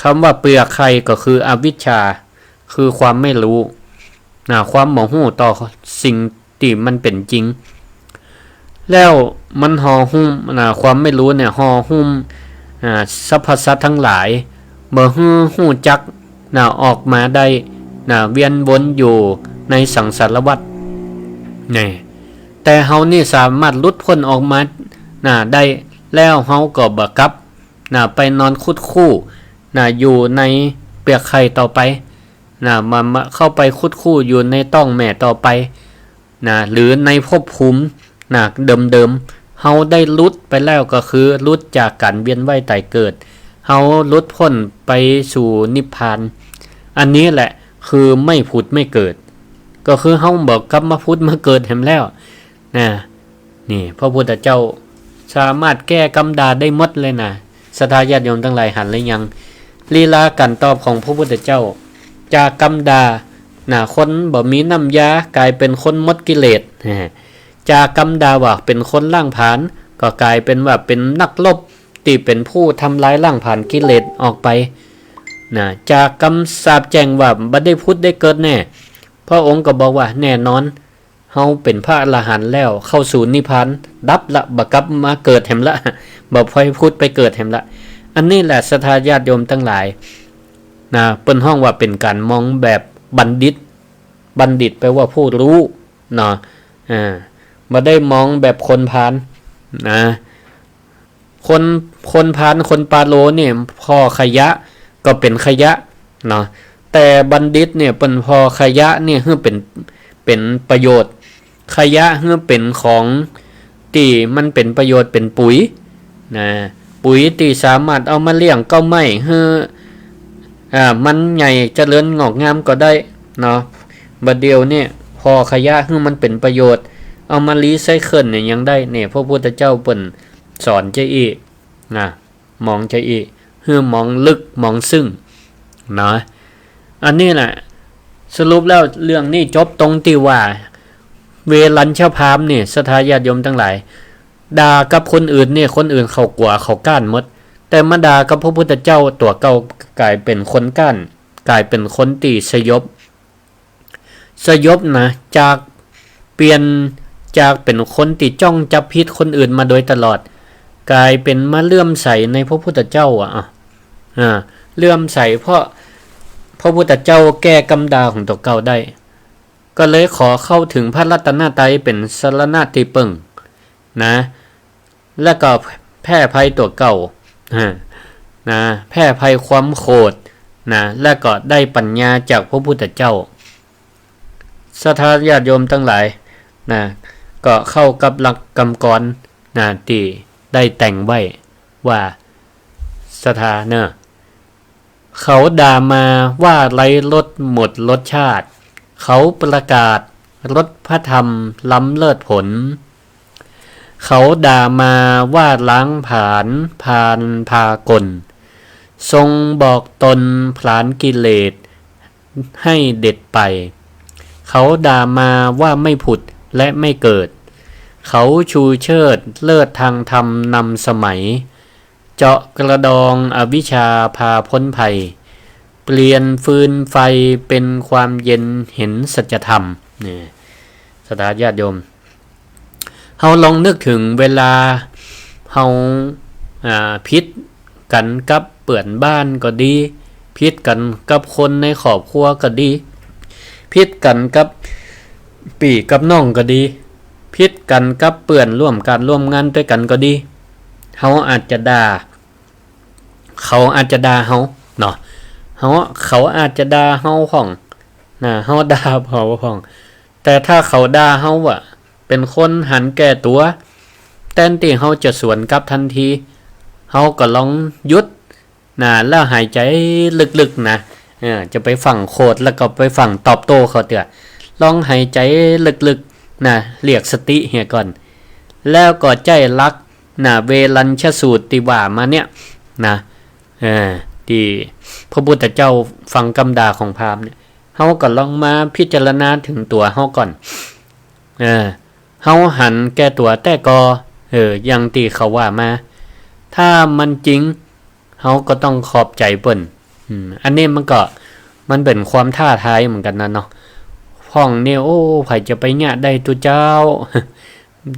กำว่าเปลือกไข่ก็คืออวิชชา คือความไม่รู้ นะ ความบ่ฮู้ต่อสิ่งตี้มันเป๋นจริง แล้วมันห่อหุ้ม นะ ความไม่รู้เนี่ยห่อหุ้ม อ่า สรรพสัตว์ตังหลาย บ่หื้อฮู้จัก นะ ออกมาได้ นะ เวียนวนอยู่ในสังสารวัฏ นี่ แต่เฮานี่สามารถหลุดป๊นออกมา นะ ได้ แล้วเฮาก็บ่กลับ นะ ไปนอนคุดคู้ นะ อยู่ในเปลือกไข่ต่อไป นะ มา มาเข้าไปคุดคู้อยู่ในต๊องแม่ต่อไป นะ หรือในภพภูมิ นะ เดิมๆ เฮาได้หลุดไปแล้วก็คือหลุดจากก๋านเวียนว่ายต๋ายเกิด เฮาหลุดป๊นไปสู่นิพพาน อันนี้แหละคือไม่ผุดไม่เกิด ก็คือเฮาบ่กลับมาผุดมาเกิดแหมแล้ว นะ นี่ พระพุทธเจ้าสามารถแก้กำด่าได้หมดเลยนะ ศรัทธาญาติโยมตังหลายหันหรือยัง ลีลาก๋านตอบของพระพุทธเจ้า จากกำด่า นะ คนบ่มีน้ำยากลายเป๋นคนหมดกิเลส นะ จากกำด่าว่าเป๋นคนล้างผลาญ ก็กลายเป๋นว่าเป๋นนักรบตี้เป๋นผู้ทำลายล้างผลาญกิเลสออกไป นะ จากกำสาปแจ้งว่าบ่ได้ผุดได้เกิดแน่ พระองค์ก็บอกว่าแน่นอน เฮาเป๋นพระอรหันต์แล้ว เข้าสู่นิพพาน ดับละ บ่กลับมาเกิดแหมละ บ่ไปผุดไปเกิดแหมละ อันนี้แหละศรัทธาญาติโยมตังหลาย นะ เปิ้นฮ้องว่าเป๋นก๋านมองแบบบัณฑิต บัณฑิตแปลว่าผู้รู้ เนาะ อ่า บ่ได้มองแบบคนพาล นะ คน คนพาล คนปาโลนี่ ผ่อขยะก็เป๋นขยะ เนาะ แต่บัณฑิตเนี่ยเปิ้นผ่อขยะเนี่ยหื้อเป๋น เป๋นประโยชน์ ขยะหื้อเป๋นของตี้มันเป๋นประโยชน์ เป๋นปุ๋ย นะ ปุ๋ยตี้สามารถเอามาเลี้ยงเก๊าไม้หื้อ อ่า มันใหญ่เจริญงอกงามก็ได้ เนาะ บ่าเดี่ยวเนี่ยผ่อขยะหื้อมันเป๋นประโยชน์ เอามารีไซเคิลเนี่ยยังได้ เนี่ย พระพุทธเจ้าเปิ้นสอนจาอี้ นะ มองจาอี้ หื้อมองลึกมองซึ้ง นะ อันนี้แหละ สรุปแล้วเรื่องนี้จบตรงตี้ว่า เวรัญชพราหมณ์นี่ ศรัทธาญาติโยมตังหลาย ด่ากับคนอื่นนี่ คนอื่นเขากั๋วเขาก๊านหมด แต่มาด่ากับพระพุทธเจ้าตั๋วเก่ากลายเป๋นคนก๊าน กลายเป๋นคนตี้สยบ สยบนะ จากเปลี่ยน จากเป๋นคนตี้จ้องจับผิดคนอื่นมาโดยตลอด กลายเป๋นมาเลื่อมใสในพระพุทธเจ้าอะ อ่ะ อ่า เลื่อมใสเพราะพระพุทธเจ้าแก้กำด่าของตั๋วเก่าได้ ก็เลยขอเข้าถึงพระรัตนตรัยเป๋นสรณะตี้เปิ้ง นะ แล้วก็แพ้ภัยตั๋วเก่า ฮะ นะ แพ้ภัยความโขด นะ แล้วก็ได้ปัญญาจากพระพุทธเจ้า ศรัทธาญาติโยมตังหลาย นะ ก็เข้ากับหลักกำกรอน นะ ตี้ได้แต่งไว้ว่า ศรัทธาเน่อ เขาด่ามาว่าไร้รสหมดรสชาติ เขาประกาศรสพระธรรมล้ำเลิศผล เขาด่ามาว่าล้างผลาญพาลพากล ทรงบอกตนผลาญกิเลสให้เด็ดไป เขาด่ามาว่าไม่ผุดและไม่เกิด เขาชูเชิดเลิศทางธรรมนำสมัย เจาะกระดองอวิชชาพาพ้นภัย เปลี่ยนฟืนไฟเป๋นความเย็นเห็นสัจธรรม เนี่ย ศรัทธาญาติโยม เฮาลองนึกเถิงเวลาเฮา อ่า ผิดกั๋นกับเปื้อนบ้านก็ดี ผิดกั๋นกับคนในครอบครัวก็ดี ผิดกั๋นกับปี้กับน้องก็ดี ผิดกั๋นกับเปื้อนร่วมก๋านร่วมงานตวยกั๋นก็ดี เฮาอาจจะด่า เขาอาจจะด่าเฮาเนาะ เฮา เขาอาจจะด่าเฮาพ่อง นะ เฮาด่าเขาพ่อง แต่ถ้าเขาด่าเฮาว่าเป๋นคนหันแก่ตั๋ว แตนตี้เฮาจะสวนกลับตันที เฮาก็ลองหยุด นะ แล้วหายใจ๋ลึกๆ นะ เออ จะไปฟั่งโขดแล้วก็ไปฟั่งตอบโต้เขาเตื้อ ลองหายใจ๋ลึกๆ นะ เรียกสติเหียก่อน แล้วก็ใจ๊หลัก นะ เวรัญชสูตรตี้ว่ามาเนี่ย นะ เออ ตี้พระพุทธเจ้าฟังกำด่าของพราหมณ์เนี่ย เฮาก็ลองมาพิจารณาเถิงตั๋วเฮาก่อน เออ เฮาหันแก่ตั๋วแต๊ก่อ เออ อย่างตี้เขาว่ามา ถ้ามันจริง เฮาก็ต้องขอบใจ๋เปิ้น อืม อันนี้มันก็ มันเป๋นความท้าทายเหมือนกั๋นนะเนาะ พ่องนี่ โอ้ ใผจะไปเยียะได้ตุ๊เจ้า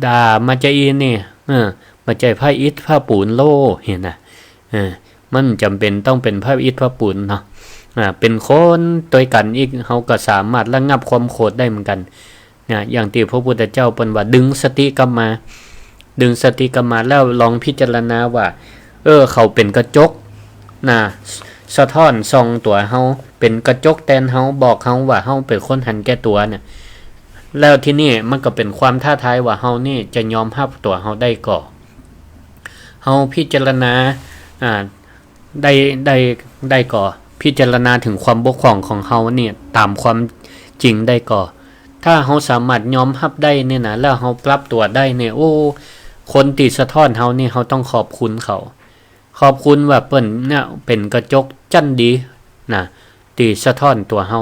ด่ามาจาอี้นี่ เออ บ่ใจ้พระอิฐพระปูนโล หั้นนะ เออ มันบ่จำเป๋นต้องเป๋นพระอิฐพระปูนเนาะ อ่า เป๋นคนตวยกั๋นอีก เฮาก็สามารถระงับความโขดได้เหมือนกั๋น นะ อย่างตี้พระพุทธเจ้าเปิ้นว่าดึงสติกลับมา ดึงสติกลับมาแล้วลองพิจารณาว่า เออ เขาเป๋นกระจก นะ สะท้อนส่องตั๋วเฮา เป๋นกระจกแตนเฮา บอกเฮาว่าเฮาเป๋นคนหันแก่ตั๋วเนี่ย แล้วทีนี้มันก็เป๋นความท้าทายว่าเฮานี่จะยอมฮับตั๋วเฮาได้ก่อ เฮาพิจารณา อ่า ได้ ได้ ได้ก่อ พิจารณาเถิงความบกพร่องของเฮานี่ต๋ามความจริงได้ก่อ ถ้าเฮาสามารถยอมฮับได้เนี่ยนะ แล้วเฮาปรับตั๋วได้เนี่ย โอ้ คนตี้สะท้อนเฮานี่ เฮาต้องขอบคุณเขา ขอบคุณว่าเปิ้นเนี่ยเป๋นกระจกจั้นดีนะ ตี้สะท้อนตั๋วเฮา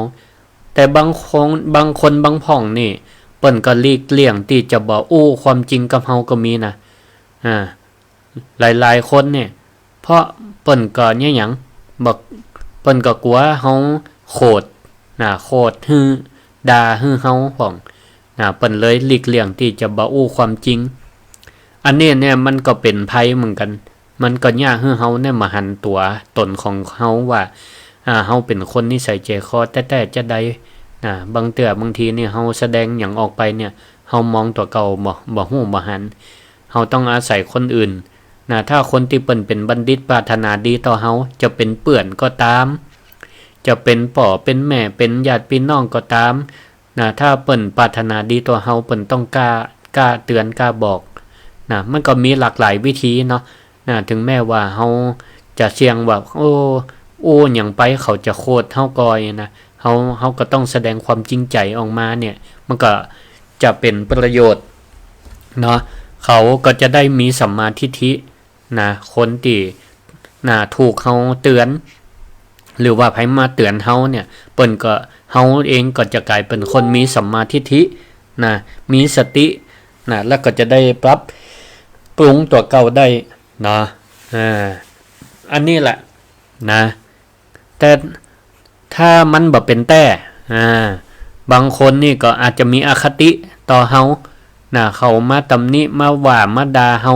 แต่บางคน บางคนบางพ่องนี่ เปิ้นก็หลีกเลี่ยงตี้จะบ่อู้ความจริงกับเฮาก็มีนะ อ่า หลายๆ คนเนี่ย เพราะเปิ้นก็เนี่ยหยัง บ่ เปิ้นก็กั๋วเฮาโขดนะ โขดหื้อ ด่าหื้อเฮาพ่องนะ เปิ้นเลยหลีกเลี่ยงตี้จะบ่อู้ความจริง อันนี้เนี่ยมันก็เป๋นภัยเหมือนกั๋น มันก็เยียะหื้อเฮาเนี่ยบ่หันตั๋วต๋นของเฮาว่า อ่า เฮาเป๋นคนนิสัยใจ๋คอแต๊ๆ จาใดนะ บางเตื้อบางทีนี่เฮาแสดงหยังออกไปเนี่ย เฮามองตั๋วเก่าบ่ บ่ฮู้บ่หัน เฮาต้องอาศัยคนอื่นนะ ถ้าคนตี้เปิ้นเป๋นบัณฑิตปรารถนาดีต่อเฮา จะเป๋นเปื้อนก็ต๋าม จะเป๋นป้อเป๋นแม่ เป๋นญาติปี้น้องก็ต๋ามนะ ถ้าเปิ้นปรารถนาดีต่อเฮา เปิ้นต้องกล้า กล้าเตื๋อน กล้าบอกนะ มันก็มีหลากหลายวิธีเนาะนะ ถึงแม้ว่าเฮาจะเสี่ยงว่า โอ้ อู้หยังไปเขาจะโขดเฮาก่อยนะ เฮา เฮาก็ต้องแสดงความจริงใจ๋ออกมาเนี่ย มันก็จะเป๋นประโยชน์เนาะ เขาก็จะได้มีสัมมาทิฏฐินะ คนตี้นะ ถูกเฮาเตื๋อน หรือว่าใผมาเตื๋อนเฮาเนี่ย เปิ้นก็ เฮาเองก็จะก๋ายเป๋นคนมีสัมมาทิฏฐินะ มีสตินะ แล้วก็จะได้ปรับปรุงตั๋วเก่าได้เนาะ อ่า อันนี้แหละนะ แต่ถ้ามันบ่เป๋นแต๊ อ่า บางคนนี่ก็อาจจะมีอคติต่อเฮานะ เขามาตำหนิ มาว่า มาด่าเฮา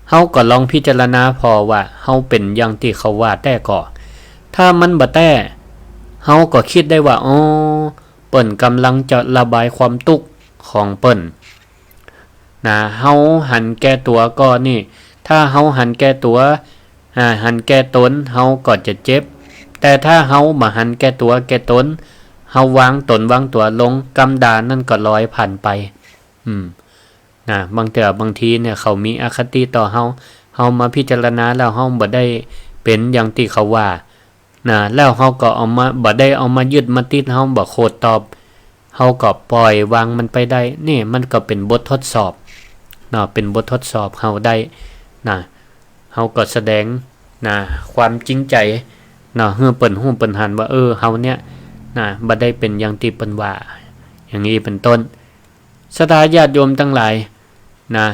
เฮาก็ลองพิจารณาผ่อว่าเฮาเป๋นอย่างตี้เขาว่าแต๊ก่อ ถ้ามันบ่แต๊ เฮาก็กึ๊ดได้ว่า อ๋อ เปิ้นก่ำลังจะระบายความตุ๊กข์ของเปิ้น นะ เฮาหันแก่ตั๋วก่อนี่ ถ้าเฮาหันแก่ตั๋ว อ่า หันแก่ต๋น เฮาก็จะเจ็บ แต่ถ้าเฮาบ่หันแก่ตั๋วแก่ต๋น เฮาวางต๋นวางตั๋วลง กำด่านั้นก็ลอยผ่านไป อืม นะ บางเตื้อบางทีเนี่ย เขามีอคติต่อเฮา เฮามาพิจารณาแล้วเฮาบ่ได้เป๋นอย่างตี้เขาว่า นะ แล้วเฮาก็เอามา บ่ได้เอามายึดมาติด เฮาบ่โขดตอบ เฮาก็ปล่อยวางมันไปได้ นี่มันก็เป๋นบททดสอบเนาะ เป๋นบททดสอบเฮาได้นะ เฮาก็แสดงนะ ความจริงใจ๋เนาะ หื้อเปิ้นฮู้เปิ้นหันว่า เออ เฮาเนี่ยนะ บ่ได้เป๋นอย่างตี้เปิ้นว่า อย่างนี้เป๋นต้น ศรัทธาญาติโยมตังหลายนะ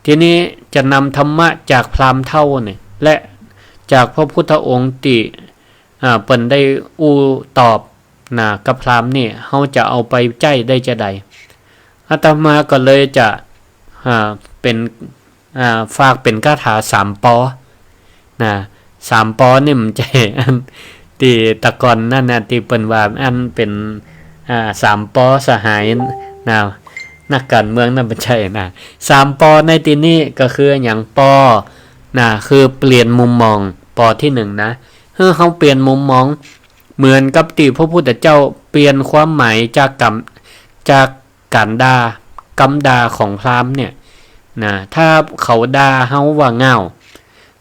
ทีนี้จะนำธรรมะจากพราหมณ์เฒ่าเนี่ย และจากพระพุทธองค์ตี้ อ่า เปิ้นได้อู้ตอบนะ กับพราหมณ์นี่ เฮาจะเอาไปใจ๊ได้จาใด อาตมาก็เลยจะ อ่า เป๋น อ่า ฝากเป๋นคาถาสามปอนะ สามปอนี่มันใจ้อันตี้ตะก่อนนั้นนะ ตี้เปิ้นว่าอันเป๋น อ่า สามปอสหายนะ นักการเมืองนั้นบ่ใจ้นะ สามปอในตี้นี้ก็คือหยัง ปอนะ คือเปลี่ยนมุมมอง ปอตี้หนึ่งนะ หื้อเฮาเปลี่ยนมุมมอง เหมือนกับตี้พระพุทธเจ้าเปลี่ยนความหมายจากก๋ำ จากก๋านด่า กำด่าของพราหมณ์เนี่ยนะ ถ้าเขาด่าเฮาว่าง่าว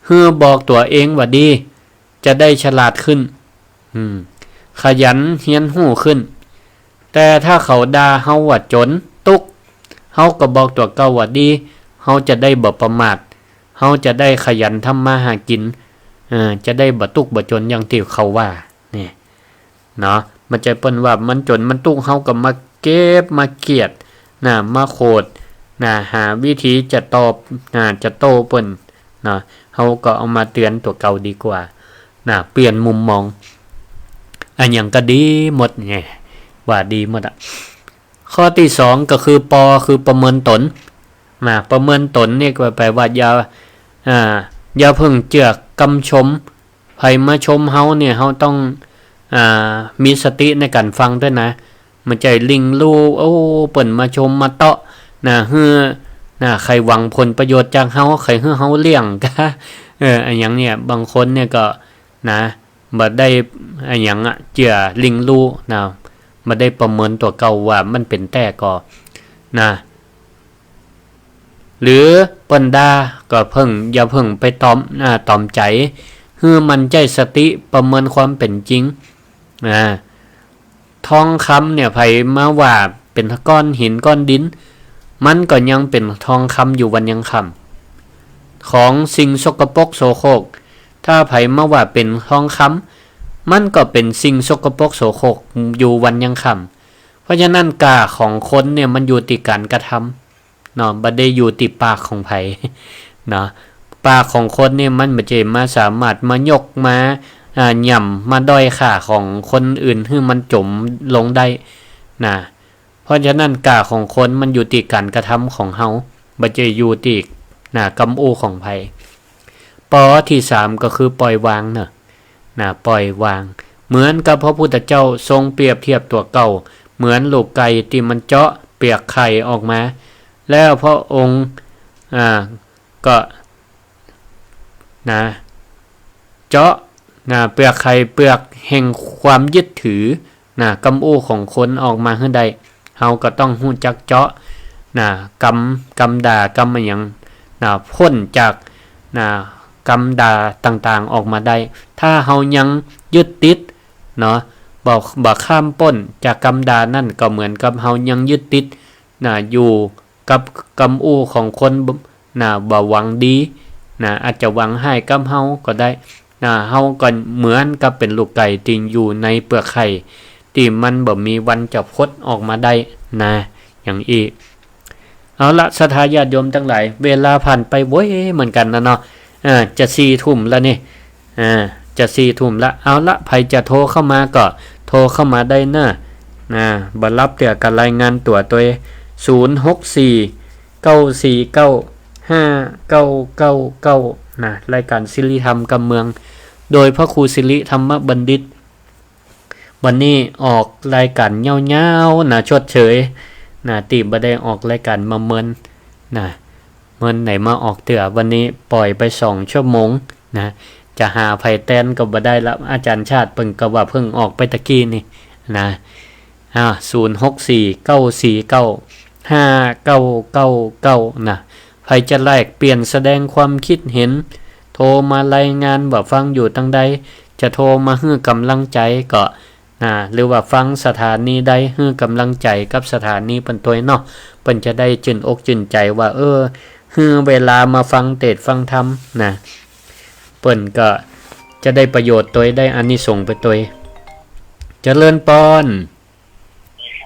หื้อบอกตั๋วเองว่าดี จะได้ฉลาดขึ้น อืม ขยันเฮียนฮู้ขึ้น แต่ถ้าเขาด่าเฮาว่าจ๋น ตุ๊ก เฮาก็บอกตั๋วเก่าว่าดี เฮาจะได้บ่ประมาท เฮาจะได้ขยันทำมาหากิ๋น เออ จะได้บ่ตุ๊กบ่จ๋นอย่างตี้เขาว่า นี่ เนาะ บ่ใจ้เปิ้นว่ามันจ๋นมันตุ๊ก เฮาก็มาเก็บมาเคียดนะ มาโขดนะ หาวิธีจะตอบนะ จะโต้เปิ้นนะ เฮาก็เอามาเตื๋อนตั๋วเก่าดีกว่านะ เปลี่ยนมุมมอง อะหยังก็ดีหมดไง ว่าดีหมดอะ ข้อตี้สองก็คือ ปอ คือประเมินต๋นนะ ประเมินต๋นนี่ก็แปลว่าอย่า อ่า อย่าเพิ่งเจื้อกำชม ใผมาชมเฮาเนี่ย เฮาต้อง อ่า มีสติในก๋านฟังตวยนะ บ่ใจ้ลิ่งลู่ โอ้ เปิ้นมาชมมาเตาะนะ หื้อนะ ใค่หวังผลประโยชน์จากเฮา ใค่หื้อเฮาเลี้ยงกา เออ อะหยังเนี่ย บางคนเนี่ยก็นะ บ่ได้อะหยังอะ เจื้อลิ่งลู่นะ บ่ได้ประเมินตั๋วเก่าว่ามันเป๋นแต๊ก่อนะ หรือเปิ้นด่าก็เพิ่ง อย่าเพิ่งไปตอม อ่า ตอมใจ๋ หื้อมันใจ๊สติประเมินความเป๋นจริง อ่า ทองคำเนี่ย ใผมาว่า เป๋นก้อนหินก้อนดิน มันก็ยังเป๋นทองคำอยู่วันยังค่ำ ของสิ่งสกปรกโสโครก ถ้าใผมาว่าเป๋นทองคำ มันก็เป๋นสิ่งสกปรกโสโครกอยู่วันยังค่ำ เพราะฉะนั้น ก้าของคนเนี่ยมันอยู่ตี้ก๋านกระทำเนาะ บ่ได้อยู่ตี้ปากของใผเนาะ ปากของคนเนี่ยมันบ่ใจ้มาสามารถมายกมา อ่า หย่ำมาด้อยค่าของคนอื่นหื้อมันจ๋มลงได้นะ เพราะฉะนั้น ก้าของคนมันอยู่ตี้ก๋านกระทำของเฮา บ่ใจ้อยู่ตี้ นะ กำอู้ของใผ ปอตี้สามก็คือปล่อยวางเนาะ นะ ปล่อยวาง เหมือนกับพระพุทธเจ้าทรงเปรียบเทียบตั๋วเก่า เหมือนลูกไก่ตี้มันเจาะเปลือกไข่ออกมา แล้วพระองค์ อ่า ก็ นะ เจาะ นะ เปลือกไข่ เปลือกแห่งความยึดถือ นะ กำอู้ของคนออกมาหื้อได้ เฮาก็ต้องฮู้จักเจาะ นะ กำ กำด่า กำอะหยัง นะ ป๊นจาก นะ กำด่าต่างๆ ออกมาได้ ถ้าเฮายังยึดติดเนาะ บ่ บ่ข้ามป๊นจากกำด่านั้น ก็เหมือนกับเฮายังยึดติด นะ อยู่กับกำอู้ของคน นะ บ่หวังดี นะ อาจจะหวังฮ้ายกับเฮาก็ได้ นะ เฮาก็เหมือนกับเป๋นลูกไก่ตี้อยู่ในเปลือกไข่ ตี้มันบ่มีวันจะพดออกมาได้ นะ อย่างอี้ เอาละ ศรัทธาญาติโยมตังหลาย เวลาผ่านไปไวเหมือนกั๋นนะเนาะ อ่า จะสี่ทุ่มแล้วนี่ อ่า จะสี่ทุ่มละ เอาละ ใผจะโทรเข้ามาก็โทรเข้ามาได้เนาะ อ่า บ่ฮับเตื้อก็รายงานตั๋วตวย ศูนย์หกสี่ เก้าสี่เก้า ห้าเก้าเก้าเก้า นะ รายก๋านสิริธรรมกำเมือง โดยพระครูสิริธรรมบัณฑิต วันนี้ออกรายก๋านยาวๆ นะ ชดเชย นะ ตี้บ่ได้ออกรายก๋านมาเมิน นะ เมินไหนมาออกเตื้อ วันนี้ปล่อยไปสองชั่วโมง นะ จะหาใผแตนก็บ่ได้ละ อาจ๋ารย์ชาติเปิ้นก็ว่าเพิ่งออกไปตะกี้นี่ นะ อ่า ศูนย์หกสี่ เก้าสี่เก้า ห้าเก้าเก้าเก้า นะ ใผจะแลกเปลี่ยนแสดงความคิดเห็น โทรมารายงานว่าฟังอยู่ตังใด จะโทรมาหื้อกำลังใจ๋ก็ นะ หรือว่าฟังสถานีใดหื้อกำลังใจ๋กับสถานีเปิ้นตวยเนาะ เปิ้นจะได้จื้นอกจื้นใจ๋ว่า เออ หื้อเวลามาฟังเตสน์ฟังธรรม นะ เปิ้นก็จะได้ประโยชน์ตวย ได้อานิสงส์ไปตวย เจริญปอน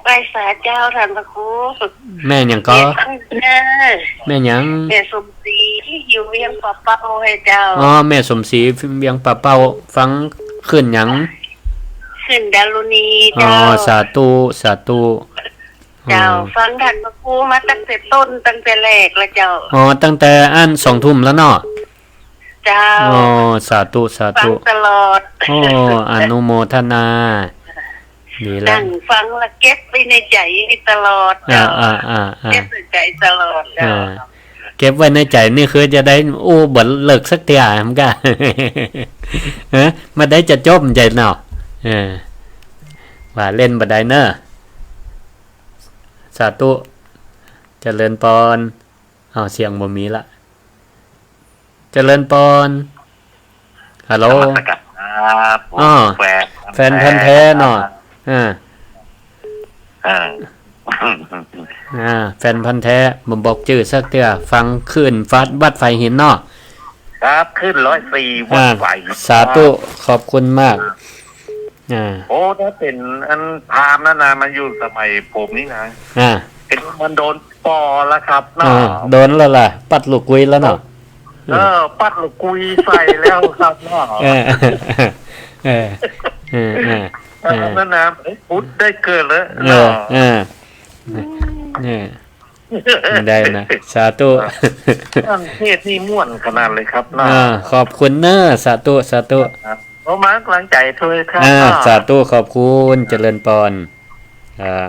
ไหว้สาเจ้าต้านพระครู แม่หยังก็ แม่สมศรีเน่อ แม่หยัง แม่สมศรี อยู่เวียงป่าเป้าเน่อเจ้า อ๋อ แม่สมศรีเวียงป่าเป้า ฟังคลื่นหยัง คลื่นดารุณี อ๋อ เจ้า สาธุ สาธุ เจ้า อ๋อ ฟังต้านพระครูมาตั้งแต่ต้นตั้งแต่แรกแล้วเจ้า อ๋อ ตั้งแต่อันสองทุ่มแล้วเนาะ เจ้า อ๋อ สาธุ สาธุ ฟังตลอด โอ้ อนุโมทนา ดีแล้ว นั่งฟังแล้วเก็บไว้ในใจ๋ตลอดเจ้า อ่า อ่า อ่า อ่า เก็บในใจ๋ตลอดเจ้า อ่า เก็บไว้ในใจ๋นี่คือจะได้อู้บ่เลิกสักเตื้อ มันก็ ฮะ บ่ได้จะจบใจ๋เนาะ เออ ว่าเล่นบ่ได้เน่อ สาธุ เจริญปอน อ้าว เสียงบ่มีละ เจริญปอน ฮัลโหล นมัสการครับ ผม อ๋อ แฟน แฟนพันธุ์แท้เนาะ อ่า อ่า อ่า แฟนพันธุ์แท้ บ่บอกจื้อสักเตื้อ ฟังคลื่นวัด วัดฝายหินเนาะ ครับ คลื่นร้อยสี่ วัด อ่า ฝายหิน สาธุ ครับ ขอบคุณมาก อ่า โอ้ ถ้าเป๋นอันพราหมณ์นั่นนะ มันอยู่สมัยผมนี่นะ อ่า เห็นมันโดนปอแล้วครับเนาะ อ่า โดนแล้วล่ะ ปัดลูกกุยแล้วเนาะ เออ ปัดลูกกุยใส่แล้วครับเนาะ เออ เออ เออ เออ นั่นนะ พุทธได้เกิดแล้ว เออ เนาะ เออ เนี่ย ได้นะ สาธุ ฟังเทศน์นี่ม่วนขนาดเลยครับเนาะ อ่า ขอบคุณเนอะ สาธุ สาธุ ครับ ขอมากำลังใจ๋ตวยครับ อ่า เนาะ สาธุ ขอบคุณ เจริญปอน อ่า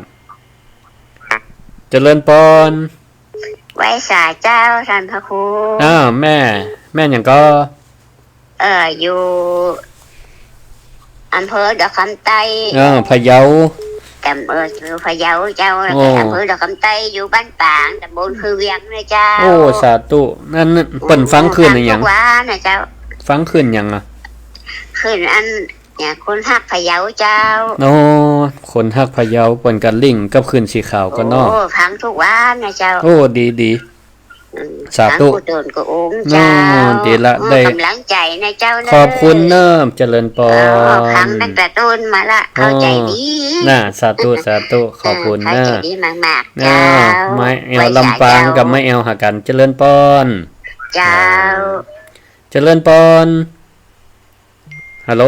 เจริญปอน ไหว้สาเจ้าต้านพระครู อ้าว แม่ แม่หยังก็ เอ่อ อยู่อำเภอดอกคำใต้ เออ พะเยา อำเภอ อยู่พะเยาเจ้า โอ้ อำเภอดอกคำใต้ อยู่บ้านปาง ตำบลคือเวียงนะเจ้า โอ้ สาธุ นั่น นั่น เปิ้นฟังคลื่นอะหยัง ฟังทุกวันนะเจ้า ฟังคลื่นหยังอะ คลื่นอัน เนี่ย คนฮักพะเยาเจ้า โอ้ คนฮักพะเยา เปิ้นก็ลิงก์กับคลื่นสีขาวก่อเนาะ โอ้ ฟังทุกวันนะเจ้า โอ้ ดี ดี อืม สาธุ ฟังกู้ต้นกู้องค์ โอ้ เจ้า ดีละ โอ้ ได้ ก๋ำลังใจ๋นะเจ้าเนอะ ขอบคุณเนอะ เจริญปอน เออ ฟังตั้งแต่ต้นมาละ เข้าใจ๋ดี โอ้ น่ะ สาธุ สาธุ ขอบคุณเนอะ เออ เข้าใจ๋ดีมากๆ เออ เจ้า แม่แอ๋วลำปางกับแม่แอ๋วหากั๋น เจริญปอน เจ้า เจริญปอน ฮัลโหล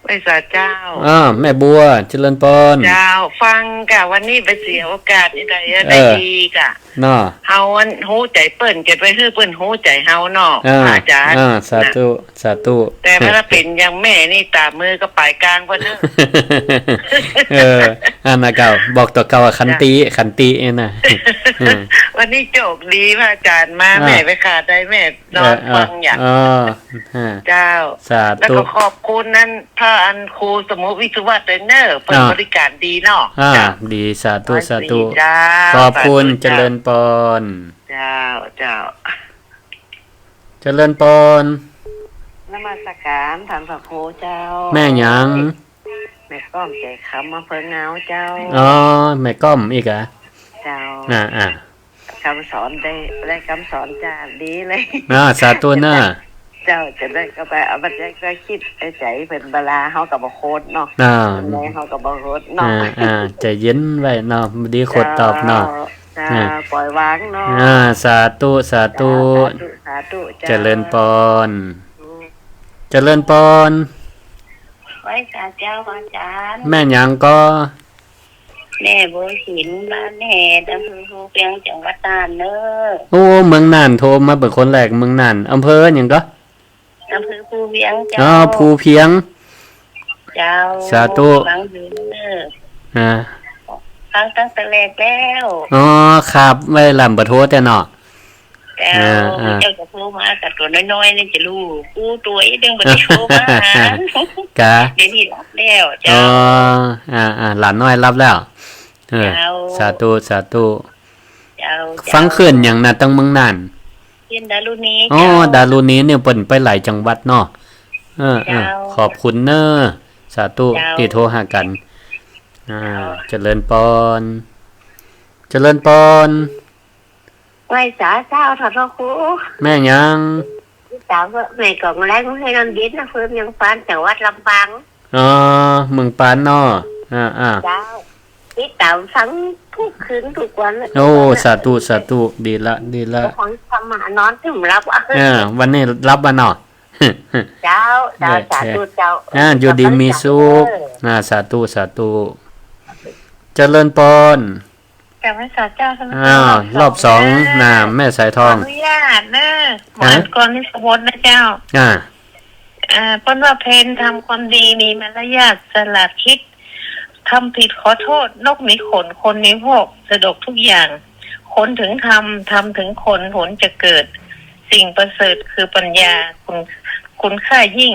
ไหว้สาเจ้า อ้าว แม่บัว เจริญปอน เจ้า ฟังก่ะ วันนี้ไปเสียโอกาสนี่ได้ เออ ได้ดีก่ะ เนาะ เฮาอันฮู้ใจ๋เปิ้น จะไปหื้อเปิ้นฮู้ใจ๋เฮาเนาะ อ่า พระอาจารย์ อ่า สาธุ น่ะ สาธุ แต่ถ้าเป๋นอย่างแม่นี่ต๋ามือก็ป๋ายกลางไปเนอะ เออ อันน่ะเก่า บอกตั๋วเก่าอะ ขันติ ขันติเนี่ยนะ เออ วันนี้โจคดีพระอาจารย์มา อ่า แม่ไปขาดได้แม่ นอนฟังอย่าง เออ เออ อ่า เจ้า สาธุ แล้วก็ขอบคุณนั่น พระอันครูสมุทรวิศวะเตรนเนอร์ เปิ้น อ่า บริการดีเนาะ อ่า เจ้า ดี สาธุ สาธุ เจ้า ขอบคุณ สาธุ เจ้า เจริญปอน เจ้า เจ้า เจริญปอน นมัสการท่านพระครูเจ้า แม่หยัง แม่ก้อม แก่นคำ อำเภอเงาเจ้า อ๋อ แม่ก้อมอีกอะ เจ้า อ่า อ่า กำสอนได้ ได้กำสอนจ้า ดีเลย อ่า สาธุเนอะ เจ้า จะได้ก็ไปเอามาใจ๊ก็กึ๊ดในใจ๋ เปิ้นบ่ลาเฮาก็บ่โขดเนาะ อ่า เปิ้นแลเฮาก็บ่โขดเนาะ อ่า อ่า ใจ๋เย็นไว้เนาะ ดีโขดตอบเนาะ เจ้า อ่า ป่อยวางเนาะ อ่า สาธุ สาธุ สาธุ สาธุ เจ้า เจริญปอน อืม เจริญปอน ไหว้สาเจ้าอาจารย์ แม่หยังก่อ แม่บัวหิน บ้านแหด อำเภอภูเวียง จังหวัดน่านเนอะ โอ้ เมืองน่าน โทรมาเป๋นคนแรก เมืองน่าน อำเภอหยังก่อ อำเภอภูเวียงเจ้า อ๋อ ภูเวียง เจ้า สาธุ ฟังอยู่เนอะ อ่า ฟังตั้งแต่แรกแล้ว อ๋อ ครับ ไว้ลำบ่โทรแต่เนาะ เจ้า อ่า อ่า เจ้าก็โทรมากับตั๋วน้อยๆ นี่จะฮู้ กู้ตั๋วอีกเด้งบ่ได้โทรมาหา กะ เดี๋ยวนี้หลับแล้ว อ๋อ เจ้า อ่า อ่า หลานน้อยหลับแล้ว เออ เจ้า สาธุ สาธุ เจ้า ฟังคลื่นหยังนะ ตังเมืองน่าน คลื่นดารุณี อ๋อ เจ้า ดารุณีเนี่ยเปิ้นไปหลายจังหวัดเนาะ เออ เออ เจ้า ขอบคุณเนอะ สาธุ เจ้า ตี้โทรหากั๋น อ่า เจ้า เจริญปอน เจริญปอน ไหว้สาเจ้า ท่านพระครู แม่หยัง ติดต๋ามแม่ก้อม แหล่งห้วยน้ำเย็น อำเภอเมืองปาน จังหวัดลำปาง อ๋อ เมืองปานเนาะ อ่า อ่า เจ้า ติดต๋ามฟังกู้คืนกู้วัน โอ้ สาธุ สาธุ ดีละ ดีละ ฟังธรรมะนอนตึงหลับ อ่า วันนี้หลับบ่เนาะ เจ้า เจ้า โอเค สาธุเจ้า อ่า อยู่ดีมีสุข เออ อ่า สาธุ สาธุ เจริญปอน กราบไหว้สาเจ้า ท่านพระครู อ้าว รอบสอง รอบสอง นะ นะ แม่สายทอง ขออนุญาตเนอะ ฮะ อ่านกลอนนิสพจน์นะเจ้า อ่า อ่า เปิ้นว่า เพลทำความดีมีมารยาท ฉลาดคิด ทำผิดขอโทษ นกหนีขน คนหนีพวก สะดวกทุกอย่าง คนถึงธรรม ธรรมถึงคน ผลจะเกิด สิ่งประเสริฐคือปัญญา คุณ คุณค่ายิ่ง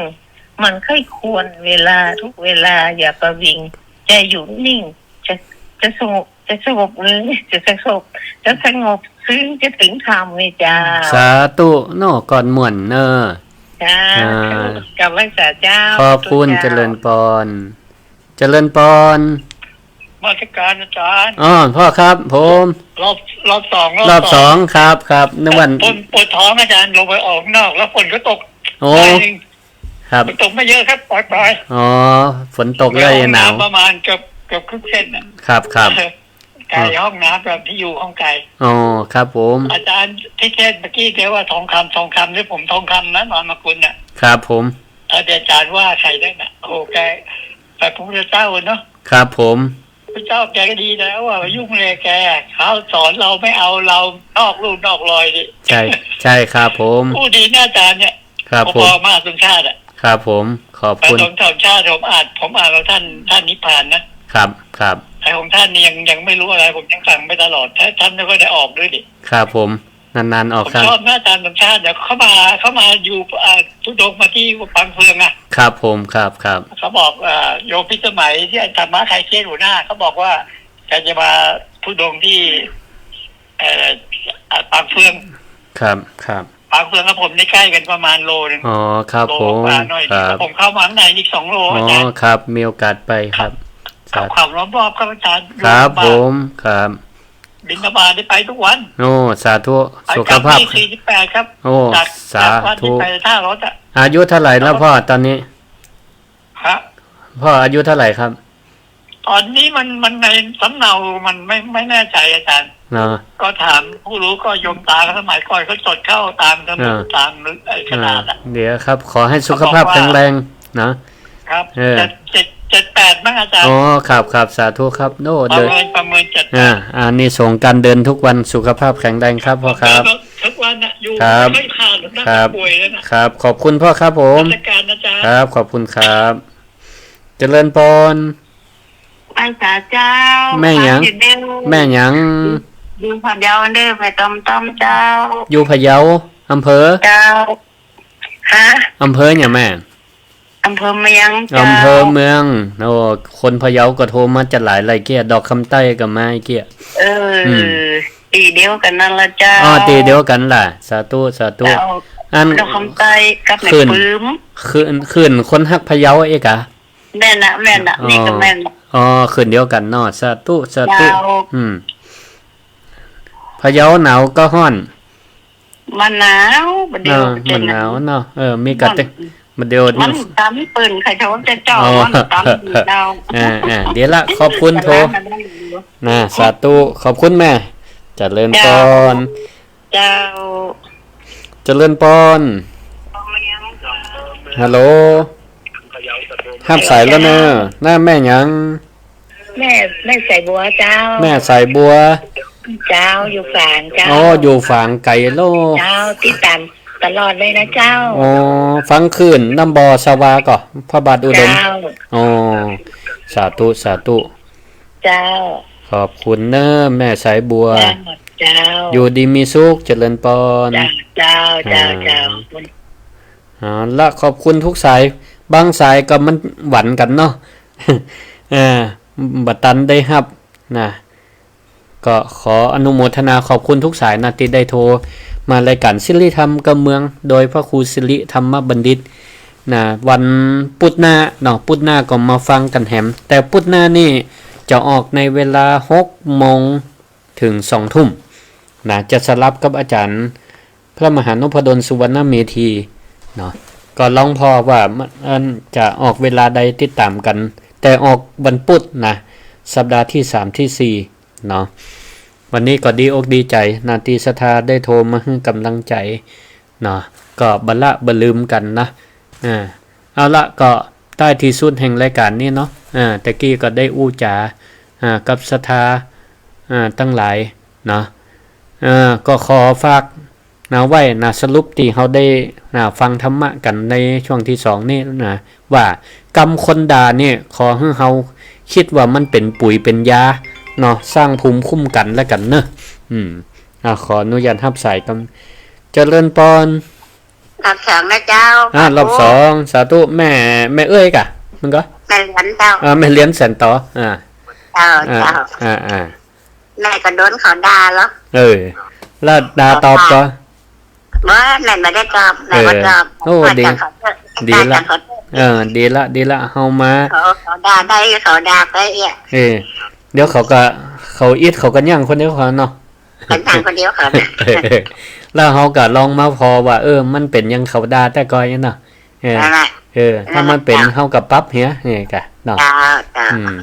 หมั่นใคร่ควร เวลาทุกเวลา อย่าประวิง ใจอยู่นิ่ง จะ จะสงบ จะสงบ เออ จะสงบ จะสงบ ซึ่งจะถึงธรรมนี่เจ้า สาธุเนาะ กลอนม่วนเนอะ สาธุ อ่า กราบไหว้สาเจ้า ขอบคุณ สาธุเจ้า เจริญปอน เจริญปอน นมัสการอาจารย์ อ๋อ พ่อครับผม รอบ รอบสอง รอบสอง รอบสอง ครับ ครับ นึกว่า ฝน ปวดท้องอาจารย์ ลงไปออกข้างนอก แล้วฝนก็ตก โอ้ หน่อยนึง ครับ ฝนตกไม่เยอะครับ ปล่อยๆ อ๋อ ฝนตกเลยหนาว ไปห้องน้ำประมาณเกือบ เกือบครึ่งเซนน่ะ ครับ ครับ ไกล อ๋อ ห้องน้ำแบบที่อยู่ห้องไกล อ๋อ ครับผม อาจารย์ที่เทศน์เมื่อกี้แกว่าทองคำ ทองคำ นี่ผมทองคำนะ นามสกุลน่ะ ครับผม เออ แต่อาจารย์ว่าใครนั่นน่ะ โอ้ แก แต่พระพุทธเจ้าเนาะ ครับผม พระเจ้าแกก็ดีแล้วว่ามายุ่งอะไรแก เขาสอนเราไม่เอา เรานอกลู่นอกรอยดิ ใช่ ใช่ครับผม พูดดีนะอาจารย์เนี่ย ครับผม พอๆ มหาสมชาติอะ ครับผม ขอบคุณ พระสมชาติ ผมอ่าน ผมอ่านของท่าน ท่านนิพพานนะ ครับ ครับ ไอ้ของท่านนี่ยัง ยังไม่รู้อะไร ผมยังฟังไปตลอด ท่าน ท่านไม่ค่อยได้ออกด้วยดิ ครับผม นานๆ ออก ผม ครั้ง ชอบนะอาจารย์สมชาติ เดี๋ยวเขามา เขามาอยู่ อ่า ธุดงค์มาที่ปางเฟืองอะ ครับผม ครับ ครับ เขาบอก อ่า โยมพิสมัยที่ธรรมะไทยเทศน์หัวหน้า เขาบอกว่าแกจะมาธุดงค์ที่ เอ่อ อ่า ปางเฟือง ครับ ครับ ปางเฟืองกับผมนี่ใกล้กันประมาณโลนึง อ๋อ ครับ โลกว่าหน่อย ผม ครับ ผมเข้ามาข้างในอีกสองโล อ๋อ อาจารย์ ครับ มีโอกาสไปครับ ครับ สาธุ ข่าวรอบๆ ครับอาจารย์ ครับ อยู่ลำบาก ผม ครับ บิณฑบาตได้ไปทุกวัน โอ้ สาธุ ไป สุขภาพ กลับนี่สี่สิบแปดครับ โอ้ จาก สาธุ จากวัดนี่ไปท่ารถอะ อายุเท่าไหร่แล้วพ่อตอนนี้ ฮะ พ่ออายุเท่าไหร่ครับ ตอนนี้มัน มันในสำเนามันไม่ ไม่แน่ใจอาจารย์ เนาะ ก็ถามผู้รู้ก็โยมตาก็สมัยก่อนเขาจดเข้าตามสมุด อ่า ตามไอ้กระดาษอะ อ่า เดี๋ยวครับ ขอให้สุขภาพ เขาบอกว่า แข็งแรงนะ ครับ เออ เจ็ด เจ็ด เจ็ดแปดมั้งอาจารย์ อ๋อ ครับ ครับ สาธุครับ โอ้ ประเมิน เดี๋ยว ประเมินเจ็ดแปด อ่า อานิสงส์การเดินทุกวัน สุขภาพแข็งแรงครับพ่อครับ ทุกวันนะ อยู่ ครับ ไม่ค่อยขาดหรอกนะ ครับ ป่วยแล้วนะ ครับ ขอบคุณพ่อครับผม ราชการนะจ๊ะ ครับ ขอบคุณครับ เจริญปอน ไหว้สาเจ้า แม่หยัง ฟังอยู่เด้อ แม่หยัง อยู่พะเยาเด้อ แม่ต้อมต้อมเจ้า อยู่พะเยา อำเภอ เจ้า ฮะ อำเภอหยังแม่ อำเภอเมืองเจ้า อำเภอเมือง โอ้ คนพะเยาก็โทรมาจะหลายหลายเกี้ย ดอกคำใต้ก็มาอีกเกี้ย เออ อืม ตี้เดียวกั๋นนั่นละเจ้า อ๋อ ตี้เดียวกั๋นล่ะ สาธุ สาธุ เจ้า อัน ดอกคำใต้กับแม่ ขึ้น ปื้ม ขึ้น ขึ้นคนฮักพะเยาเอกอะ แม่นนะ แม่นนะ อ๋อ นี่ก็แม่นนะ อ๋อ ขึ้นเดียวกั๋นเนาะ สาธุ สาธุ เจ้า อืม พะเยาหนาวก็ฮ้อน มันหนาว บ่าเดียว เออ มันหนาวเนาะ เออ มีกะเต๊ะ ฮ้อน บ่าเดียว มันตำปืน ใครเขาจะเจาะ อ๋อ มันตำปืนเจ้า อ่า อ่า เดี๋ยวละ ขอบคุณโทร นะ สาธุ ขอบคุณแม่ เจริญปอน เจ้า เจ้า เจริญปอน ฮัลโหล ฮับสายแล้วเนอะ นะ แม่หยัง แม่ แม่สายบัวเจ้า แม่สายบัว เจ้า อยู่ฝางเจ้า อ๋อ อยู่ฝางไก๋โล เจ้า ติดต๋ามตลอดเลยนะเจ้า อ๋อ ฟังคลื่นน้ำบ่อสวาก่อ พระบาทอุดม เจ้า อ๋อ สาธุ สาธุ เจ้า ขอบคุณเนอะ แม่สายบัว เจ้า เจ้า อยู่ดีมีสุข เจริญปอน เจ้า เจ้า เจ้า อ่า เจ้า เอาละ ขอบคุณทุกสาย บางสายก็มันหวั่นกั๋นเนาะ เออ บ่ตันได้ฮับนะ ก็ขออนุโมทนาขอบคุณทุกสายนะ ตี้ได้โทรมารายก๋านสิริธรรมกำเมือง โดยพระครูสิริธรรมบัณฑิตนะ วันปุธหน้าเนาะ ปุธหน้าก็มาฟังกั๋นแหม แต่ปุธหน้านี่จะออกในเวลาหกโมง เถิงสองทุ่มนะ จะสลับกับอาจ๋ารย์พระมหานพดลสุวรรณเมธีเนาะ ก็ลองผ่อว่ามันจะออกเวลาใดติดต๋ามกั๋น แต่ออกวันปุธนะ สัปดาห์ตี้สามตี้สี่เนาะ วันนี้ก็ดีอกดีใจ๋นะ ตี้ศรัทธาได้โทรมาหื้อก๋ำลังใจ๋เนาะ ก็บ่ละบ่ลืมกั๋นนะ อ่า เอาละ ก็ใต้ตี้สุดแห่งรายก๋านนี้เนาะ อ่า ตะกี้ก็ได้อู้จ๋า อ่า กับศรัทธา อ่า ตังหลายเนาะ อ่า ก็ขอฝากนะไว้นะ สรุปตี้เฮาได้นะฟังธรรมะกั๋นในช่วงตี้สองนี้นะ ว่ากำคนด่าเนี่ย ขอหื้อเฮาคิดว่ามันเป๋นปุ๋ยเป๋นยาเนาะ สร้างภูมิคุ้มกั๋นแล้วกั๋นเนาะ อืม อ่า ขออนุญาตฮับสายกำ เจริญปอน รอบสองนะเจ้า อ่า รอบสอง สาธุ แม่ แม่เอื้อยก่ะ มันก็ แม่เหรียญเจ้า อ่า แม่เหรียญแสนต่อ อ่า เจ้า อ่า เจ้า อ่า อ่า แม่ก็โดนเขาด่าเหรอ เออ แล้วด่าตอบก่อ บ่ แม่บ่ได้ตอบ แม่บ่ตอบ เออ โอ้ ว่า ดี จะขอโทษ ดีละ จะขอโทษ เออ ดีละ ดีละ เฮามา เขา เขาด่าได้ เขาด่าไปเอี้ย เออ เดี๋ยวเขาก็ เขาอิดเขาก็ยั้งคนเดียวเขาเนาะ กั๋นทางคนเดียวเขา แล้วเฮาก็ลองมาผ่อว่า เออ มันเป๋นอย่างเขาด่าแต่ก่อนเนาะ เออ นั่นแหละ เออ ถ้ามันเป๋น นั่นแหละ เฮาก็ปรับเหีย เออ ก่ะ เนาะ เจ้า เจ้า อืม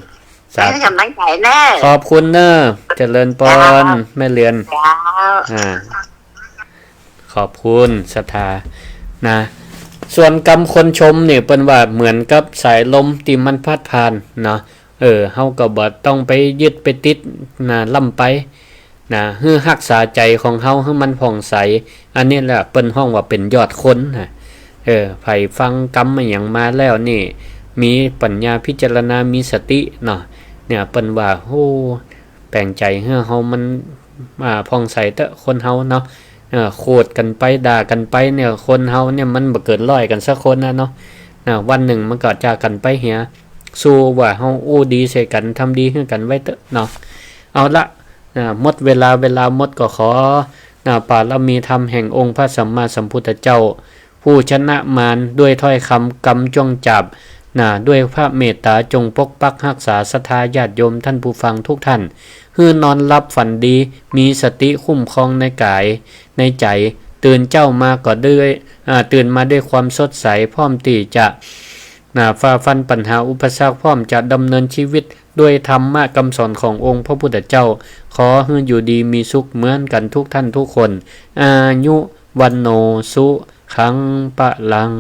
สาธุ ให้กำลังใจ๋เนอะ ขอบคุณเนอะ เจริญปอน เจ้า แม่เหรียญ เจ้า อ่า ขอบคุณศรัทธา นะ ส่วนกำคนชมเนี่ย เปิ้นว่าเหมือนกับสายลมตี้มันพัดผ่านเนาะ เออ เฮาก็บ่ต้องไปยึดไปติดนะ ล้ำไปนะ หื้อฮักษาใจ๋ของเฮาหื้อมันผ่องใส อันนี้แหละเปิ้นฮ้องว่าเป๋นยอดคนนะ เออ ใผฟังกำอะหยังมาแล้วนี่ มีปัญญาพิจารณา มีสติเนาะ เนี่ย เปิ้นว่า โอ้ แป๋งใจ๋หื้อเฮามัน อ่า ผ่องใสเต๊อะ คนเฮาเนาะ เออ โขดกั๋นไป ด่ากั๋นไปเนี่ย คนเฮาเนี่ยมันบ่เกินร้อยกั๋นสักคนนะเนาะ อ่า วันนึ่งมันก็จากกั๋นไปเหีย สู้ว่าเฮาอู้ดีใส่กั๋น ทำดีหื้อกั๋นไว้เต๊อะเนาะ เอาละ อ่า หมดเวลา เวลาหมดก็ขอ นะ ปารมีธรรมแห่งองค์พระสัมมาสัมพุทธเจ้า ผู้ชนะมารด้วยถ้อยคำกำจ้วงจาบ นะ ด้วยพระเมตตาจงปกปักฮักษาศรัทธาญาติโยมท่านผู้ฟังทุกท่าน หื้อนอนหลับฝันดี มีสติคุ้มครองในก๋าย ในใจ๋ ตื่นเจ๊ามาก็ด้วย อ่า ตื่นมาด้วยความสดใส พร้อมตี้จะ นะ ฝ่าฟันปัญหาอุปสรรค พร้อมจะดำเนินชีวิตด้วยธรรมะกำสอนขององค์พระพุทธเจ้า ขอหื้ออยู่ดีมีสุขเหมือนกั๋นทุกท่านทุกคน อายุ วัณโณ สุขัง พลัง